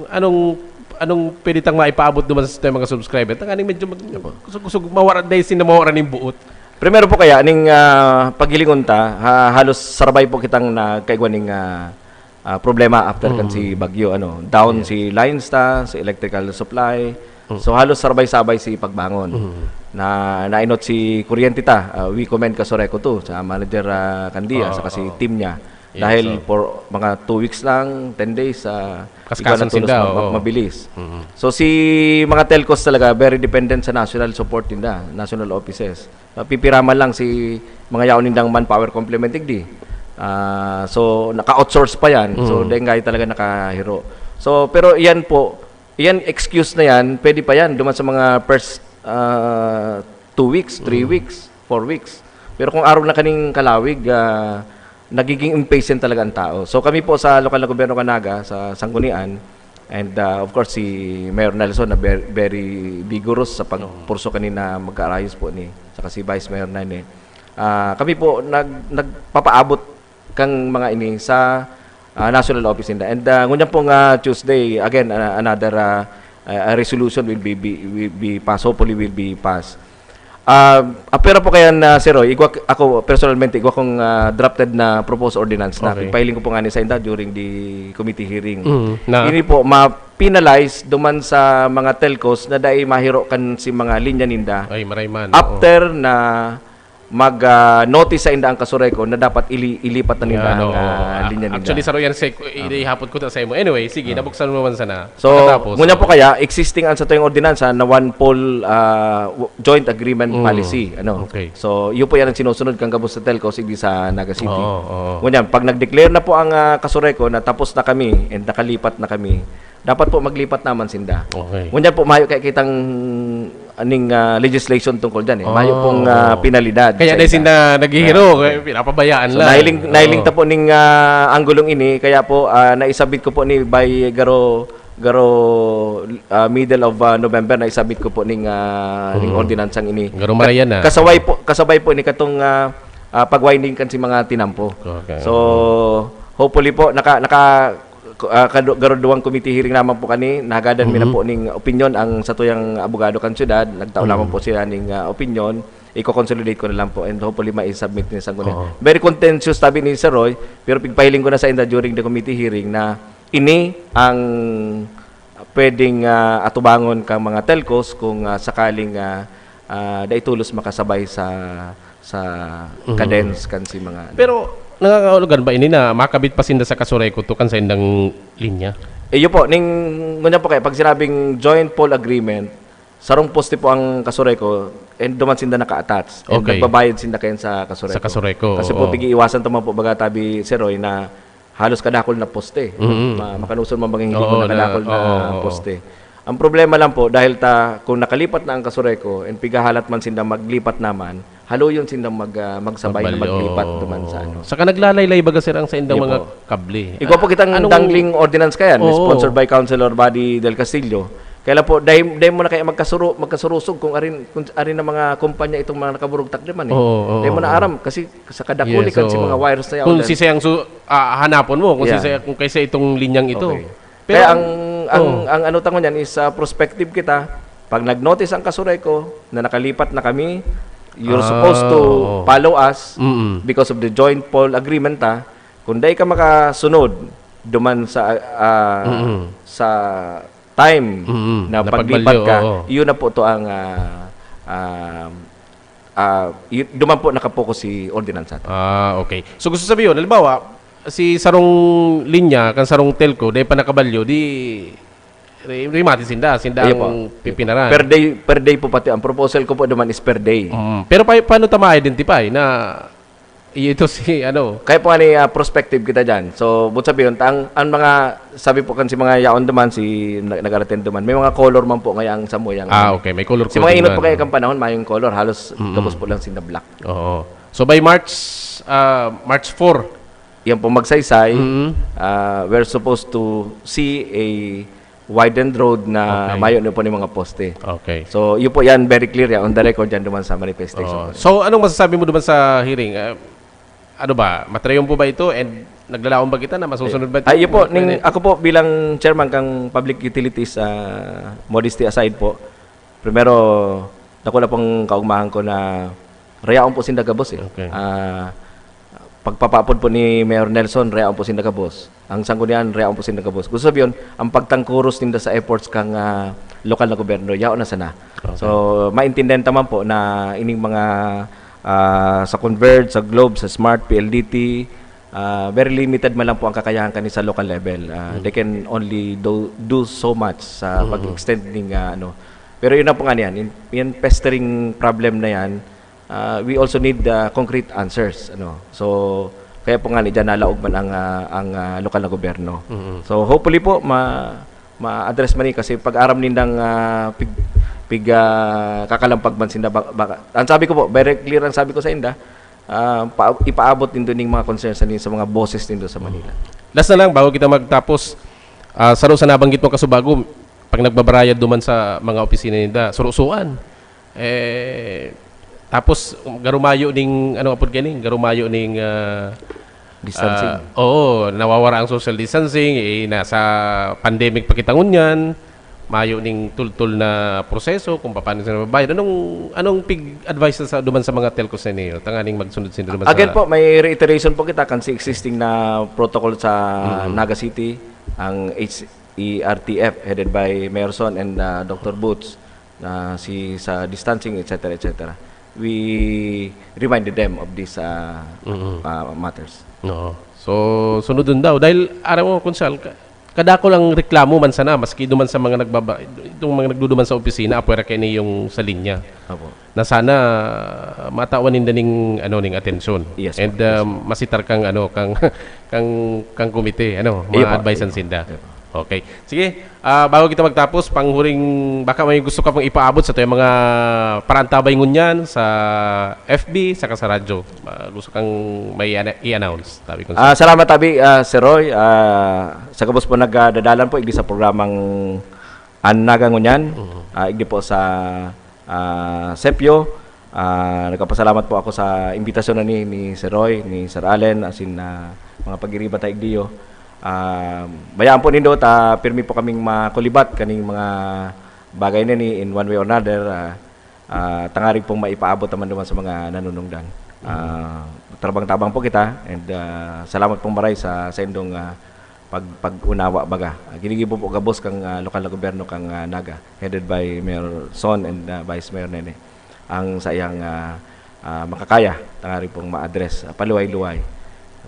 anong, anong pwede tang maipaabot duman sa mga subscriber? Tanganing medyo mag-, Opo. kusog-kusog, mawara, dahil sinda mawara ning buot. Primero po kaya, ning, ah, paghilingon ta, ha-, halos sarabay po kitang nagkaigwa ning, ah, ah, problema after kan Mm. si Bagyo, ano, down Yes. si lines ta, si electrical supply. Mm. So, halos sabay-sabay si pagbangon. Mm. Na, nainot si kuryente ta, ah, we commend Casureco too, sa manager, ah, Candia, Oo, saka si oo. team niya. Yes, Dahil so for mga two weeks lang, ten days, ah, Kaskas igwa na tulos sinda, ma-, ma-, oo. mabilis. Mm. So, si mga telcos talaga, very dependent sa national support ninda, national offices. Napipiraman lang si mga yaon nindang manpower complement digdi. Ah, so, naka-outsource pa yan. So, Mm. dahil nga talaga nakahiro. So, pero yan po, yan excuse na yan, pwede pa yan, duman sa mga first, ah, two weeks, three Mm. weeks, four weeks. Pero kung araw na kaning kalawig, ah, nagiging impatient talaga ang tao. So, kami po sa lokal na gobyerno kan Naga, sa Sanggunian, and, ah, of course, si Mayor Nelson na ver-, very vigorous sa pag-, Oo. purso kanina magkaarayos po ni, saka si Vice Mayor Nene. Ah, kami po nag-, nagpapaabot kang mga ini sa, ah, national office ninda. And, ah, ngunyan pong, ah, Tuesday, again, ah, another, ah, ah, resolution will be, be, will be passed, hopefully will be passed. Ah, ah, pero po kaya na, Sir Roy, igwa k-, ako personalmente, igwa kong, ah, drafted na proposed ordinance na Okay. pagpahiling ko po nga ni sa inda during the committee hearing. Mm, na Ini po, ma-penalize duman sa mga telcos na dai mahiro kan si mga linya ninda Ay, maray man, oo. after na mag, ah, notice sa inda ang Casureco na dapat ili-, ilipat na ninda Yan, ang, oo. ah, Ah, linya ninda. actually, saro yan sa, Ah. ihapot ko ta sa imo. Anyway, sige, Ah. nabuksan mo man sana. So, Pagkatapos, ngunyan oo. po kaya, existing ang satuyang ordinansa na one pole, ah, w-, joint agreement Mm. policy, ano? Okay. So, yun po yan ang sinusunod kang gabos sa telcos, hindi sa Naga City. Oo, oo. Ngunyan, pag nag-declare na po ang, ah, Casureco na tapos na kami and nakalipat na kami, dapat po maglipat naman sinda. Okay. Ngunyan po, mayo kaya kitang ning, ah, legislation tungkol diyan, eh. Mayo pong, ah, Oh. penalidad Kaya sa dahil isa. sinda naghihiro, Ah, okay. eh, pinapabayaan So, lang. nahiling, nahiling Oo. ta po ning, ah, anggulong ini, kaya po, ah, naisabit ko po ni by garo, garo, ah, middle of, ah, November, naisabit ko po ning, ah, ning Mm. ordinansang ini. Garo Ka-, Marian na. kasabay po, kasabay po ni katong, ah, ah, pag-winding kan si mga tinampo. Okay. So, hopefully po, naka, naka, ah, kadu-, garuduwang committee hearing naman po kani, nahagadan mi na Mhm. po ning opinyon ang satuyang abogado kan syudad, nagtao Mhm. lamang po siya ning, ah, opinyon, iko-consolidate ko na lang po and hopefully mai-submit ni sa ngunyan. Oo. Very contentious, sabi ni Sir Roy, pero pigpahiling ko na sa inda during the committee hearing na ini ang pwedeng, ah, atubangon kang mga telcos kung, ah, sakaling, ah, ah, dai tolos makasabay sa, sa Mhm. cadence kan si mga ano. Pero nangangahulugan ba ini na makabit pa sinda sa Casureco to kan saindang linya? Eh, yun po, ning, ngunyan po kaya, pag sinabing joint pole agreement, sarong poste po ang Casureco, and duman sinda naka-attach. And Okay. nagbabayad sinda kayan sa Casureco. Sa Casureco, Kasi po, oo. pig-iiwasan ta man po, baga tabi, Sir Roy, na halos kadakul na poste. Mm. Ma-, makanuson man bangin hindi Oo, mo na na, kadakul na oo, oo. poste. Ang problema lang po, dahil ta, kung nakalipat na ang Casureco, and pigahalat man sinda maglipat naman, haluyon sinda mag, ah, magsabay na Magbalyo, maglipat oo. duman sa ano. Saka naglalaylay baga, sir, ang saindang Iyo mga po. kable. Igwa po Ah, kitang anong dangling ordinance kayan, Oo. sponsored by Councilor Buddy Del Castillo. Kaya lang po, dahil, dahil mo na kaya magkasuru-, magkasurusog kung arin, kung arin ang mga kumpanya itong mga nakaburugtak naman eh. Oo, oo, Dahil mo na oo. aram, kasi sa kadakuli Yes, kan si oo. mga wires na yan, Kung ulan. si Seyang su-, ah, hanapon mo, kung si Yeah. Seyang, kung kaysa itong linyang ito. Okay. Pero Kaya ang, ang, ang, oh. ang ano tango niyan is, ah, prospective kita. Pag nag-notice ang Casureco na nakalipat na kami, you're Ah, supposed to oo. follow us Mm-mm. because of the joint pole agreement, ha. Kung dai ka makasunod duman sa, ah, Mm-mm. sa time Mm-mm. na Na paglipat pagbalyo, ka, oo. yun na po to ang, ah, ah, ah, y-, duman po nakapokus si ordinansa. Ah, okay. So, gusto sabihin, halimbawa, si sarong linya, kan sarong telco, dai pa nakabalyo, di re-, remati sinda, sinda Iyo po. ang pipinaran. Per day, per day po pati. Ang proposal ko po duman is per day. Mm. Pero pa-, paano ta ma-identify na ito si, ano? Kaya po nga ni, ah, prospective kita dyan. So, buot sabihin, ang, ang mga, sabi po kan si mga yaon duman, si na-, nag-attend duman, may mga color man po ngaya ang samuyang. Ah, okay. May color Si mga coding inot na, po kaya no? kang panahon, mayong color, halos Mm-mm. gabos po lang sinda black. Oo. So, by March, ah, March four. Yan po magsaysay, Mm-mm. ah, we're supposed to see a widened road na Okay. mayo na po ni mga poste. Okay. So, yun po yan, very clear yan, on the record yan duman sa manifestation Oo. po. So, anong masasabi mo duman sa hearing? Ah, ano ba, matrayon po ba ito? And naglalaom ba kita na masusunod ba ito? Ay, yun po, Pwede? ning, ako po bilang chairman kang Public Utilities, ah, modesty aside po, primero, dakula pong kaugmahan ko na rayaon po sinda gabos eh. Okay. Ah, pagpapaapod po ni Mayor Nelson, rayaon po sinda gabos. Ang sanggunian, rayaon po sinda gabos. Gusto sabihin, ang pagtangkuros ninda sa efforts kang, ah, lokal na gobyerno, yaon na sana. Okay. So, maintindihan ta man po na ining mga, ah, sa Converge, sa Globe, sa Smart, P L D T, ah, very limited man lang po ang kakayahan kani sa local level. Ah, Mm. they can only do, do so much sa Mm. pag-extend ning, ah, ano. Pero yun na po nga niyan, yun, yung festering problem na yan, ah, we also need, ah, concrete answers, ano. So, kaya po nga ni diyan nalaog man ang, ah, ang, ah, lokal na gobyerno. Mm. So, hopefully po, ma-, ma-address man ni kasi pag aram nindang, ah, pig-, pig-, ah, kakalampag man sinda, ba-, baka, ang sabi ko po, very clear ang sabi ko sa inda, ah, pa-, ipaabot nindo ning mga concerns sa, sa mga boses nindo sa Manila. Last na lang, bago kita magtapos, ah, saro sa nabanggit mo kasubago, pag nagbabarayad duman sa mga opisina ninda, surusuan. Eh, tapos, garumayo ning, ano apod gani? Garumayo ning, ah, Distancing. ah, oo, nawawara ang social distancing, eh, nasa pandemic pa kita ngunyan, mayo ning tultol na proseso kung paano sila mabayad. Anong, anong pig-advise sa, duman sa mga telcos na niyo? Tanganing magsunod sila duman Again sa po, may reiteration po kita kan si existing na protocol sa Mm. Naga City, ang H E R T F headed by Mayor Son and, ah, Doctor Boots, na si sa distancing, et cetera, et cetera. We reminded them of these, ah, Mm. ah, matters. Oo. So, sunodon daw. Dahil, aram mo, Konsal, ka-, kadakol ang reklamo man sana, maski duman sa mga nagbaba-, itong mga nagduduman sa opisina, apwera kaini yung sa linya. Opo. Na sana, matawan ninda ning, ano, ning atensyon. Yes, And, po. Yes, um, po. masitar kang, ano, kang, kang, kang komite, ano, Iyo po, ma-advisean iyo po. sinda. Iyo po. Okay. Sige, ah, bago kita magtapos, panghuling, baka may gusto ka pang ipaabot sa tuyang mga parantabay ngunyan sa F B saka sa radyo. Ah, gusto kang may ana-, i-announce, sabi ko. Ah, salamat, Abi, ah, Sir Roy. Ah, sa gabos po nagdadalan po, igdi sa programang An Naga Ngunyan. Mhm. Ah, igdi po sa, ah, Sepyo. Ah, nagpapasalamat po ako sa imbitasyon na ni, ni Sir Roy, ni Sir Allen, asin na mga pagiriba ta igdiyo. Ah, bayaan po nindo ta pirmi po kaming makulibat kaning mga bagay na ni in one way or another, ah, ah, tangarig pong maipaabot naman naman sa mga nanunungdan. Ah, tabang-tabang po kita and, ah, salamat pong maray sa, sa indong, ah, pag-, pag-unawa baga. Ah, ginigibo po gabos kang, ah, lokal na gobyerno kang, ah, Naga, headed by Mayor Son and, ah, Vice Mayor Nene. Ang saiyang, ah, ah, makakaya, tangarig pong ma-address, ah, paluway-luway.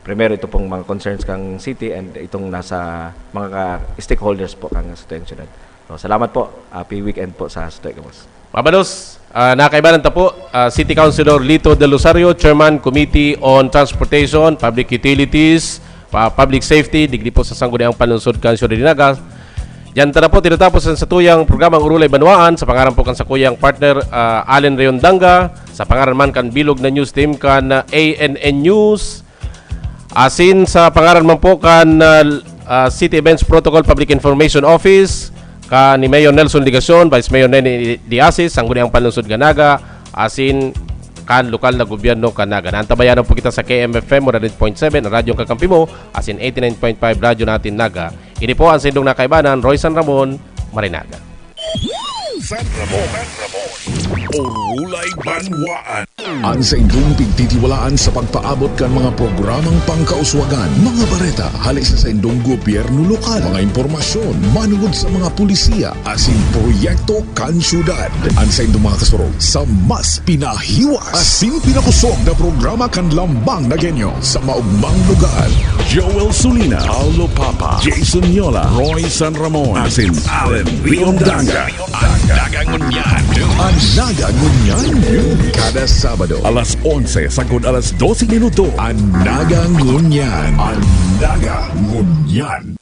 Primero, ito pong mga concerns kang city and itong nasa mga ka-, stakeholders po kang satuyang syudad. So, salamat po. Happy weekend po sa satuyang gabos. Mabalos, ah, nakaibanan ta po, ah, City Councilor Lito Del Rosario, Chairman Committee on Transportation, Public Utilities, pa-, Public Safety, digdi po sa Sangguniang Panlungsod kan Syudad de Naga. Diyan ta na po tinatapos ang satuyang programang Orolay Banwaan sa pangaran po kan sakuyang partner, ah, Allen Rayondanga, sa pangaran man kan bilog na news team kan, ah, A N N News. Asin sa pangaran man po kan, ah, ah, City Events Protocol Public Information Office, kan ni Mayor Nelson Legacion, Vice Mayor Nene Diasis, Sangguniang Panlungsod kan Naga, asin kan lokal na gobyerno kan Naga. Naantabayanan po kita sa K M F M one hundred point seven, ang radyong kakampi mo, asin eighty-nine point five Radyo Natin Naga. Ini po ang saindong nakaibanan, Roy San Ramon, Marinaga. San Ramon. Orolay Banwaan. An saindong pigtitiwalaan sa pagpaabot kan mga programang pangkauswagan, mga bareta hali sa saindong gobyerno lokal, mga impormasyon manungod sa mga pulisiya asin proyekto kan syudad. An saindong mga kasurog sa mas pinahiwas asin pinakusog na programa kan Lambang na Genyo sa maugmang lugar. Joel Sulina, Paulo Papa, Jason Yola, Roy San Ramon, asin Allen Riondanga. An Naga Ngunyan. An Naga Ngunyan. Kada Sabado. Alas onse sagkod alas dose minuto. An Naga Ngunyan. An Naga Ngunyan.